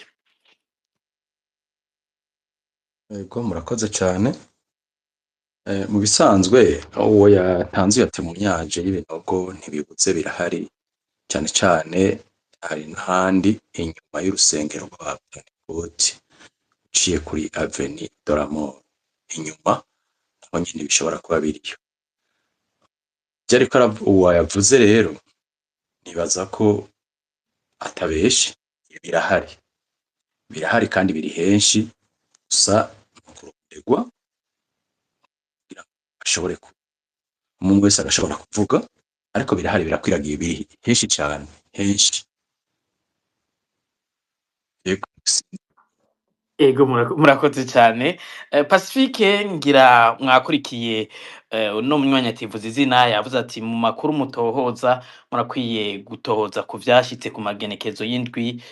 Ego, murakoze cyane. Mu bisanzwe uwo yatanze iyo témoignage y'ibinogo ntibibuze, birahari, cyane cyane hari n'ahandi inyuma y'urusengero rwa Pentecote, uciye kuri Avenue de la Mort inyuma, naho nyene bishobora kuba biriyo. Ivyo ariko uwo yavuze rero, nibaza ko atabeshe, birahari, birahari kandi biri henshi, gusa ni ukuronderwa kugira ngo ashobore ku umuntu wese arashobora kuvuga, ariko birahari, birakwiragiye, biri henshi cyane, henshi. Yego. Ego, murakoze cyane. Pacifique, ngira mwakurikiye uno munywanyi ativuza izina, yavuze ati mu makuru mutohoza murakwiye gutohoza ku vyashitse ku magenekezo y'indwi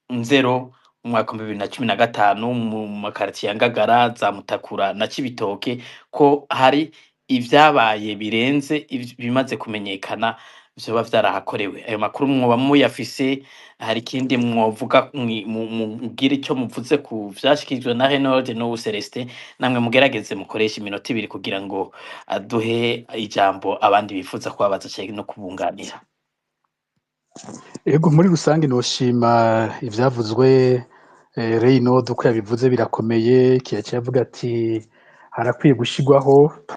nzero. Mu mwaka wa 2015 mu makaritiye ya Ngagara, za Mutakura na Cibitoke, ko hari ivyabaye birenze bimaze kumenyekana vyoba vyarahakorewe. Ayo makuru mwoba muyafise? Hari ikindi mwovuga, mugire ico muvuze ku vyashikirijwe na Reynold n'ubu Celestin? Namwe mugerageze mukoreshe iminota 2 kugira ngo aduhe ijambo abandi bifuza kubabaza canke no kubunganira. Ego, muri rusange noshima ivyavuzwe. Reynold uko yabivuze birakomeye, kiyaciye avuga ati harakwiye gushigwaho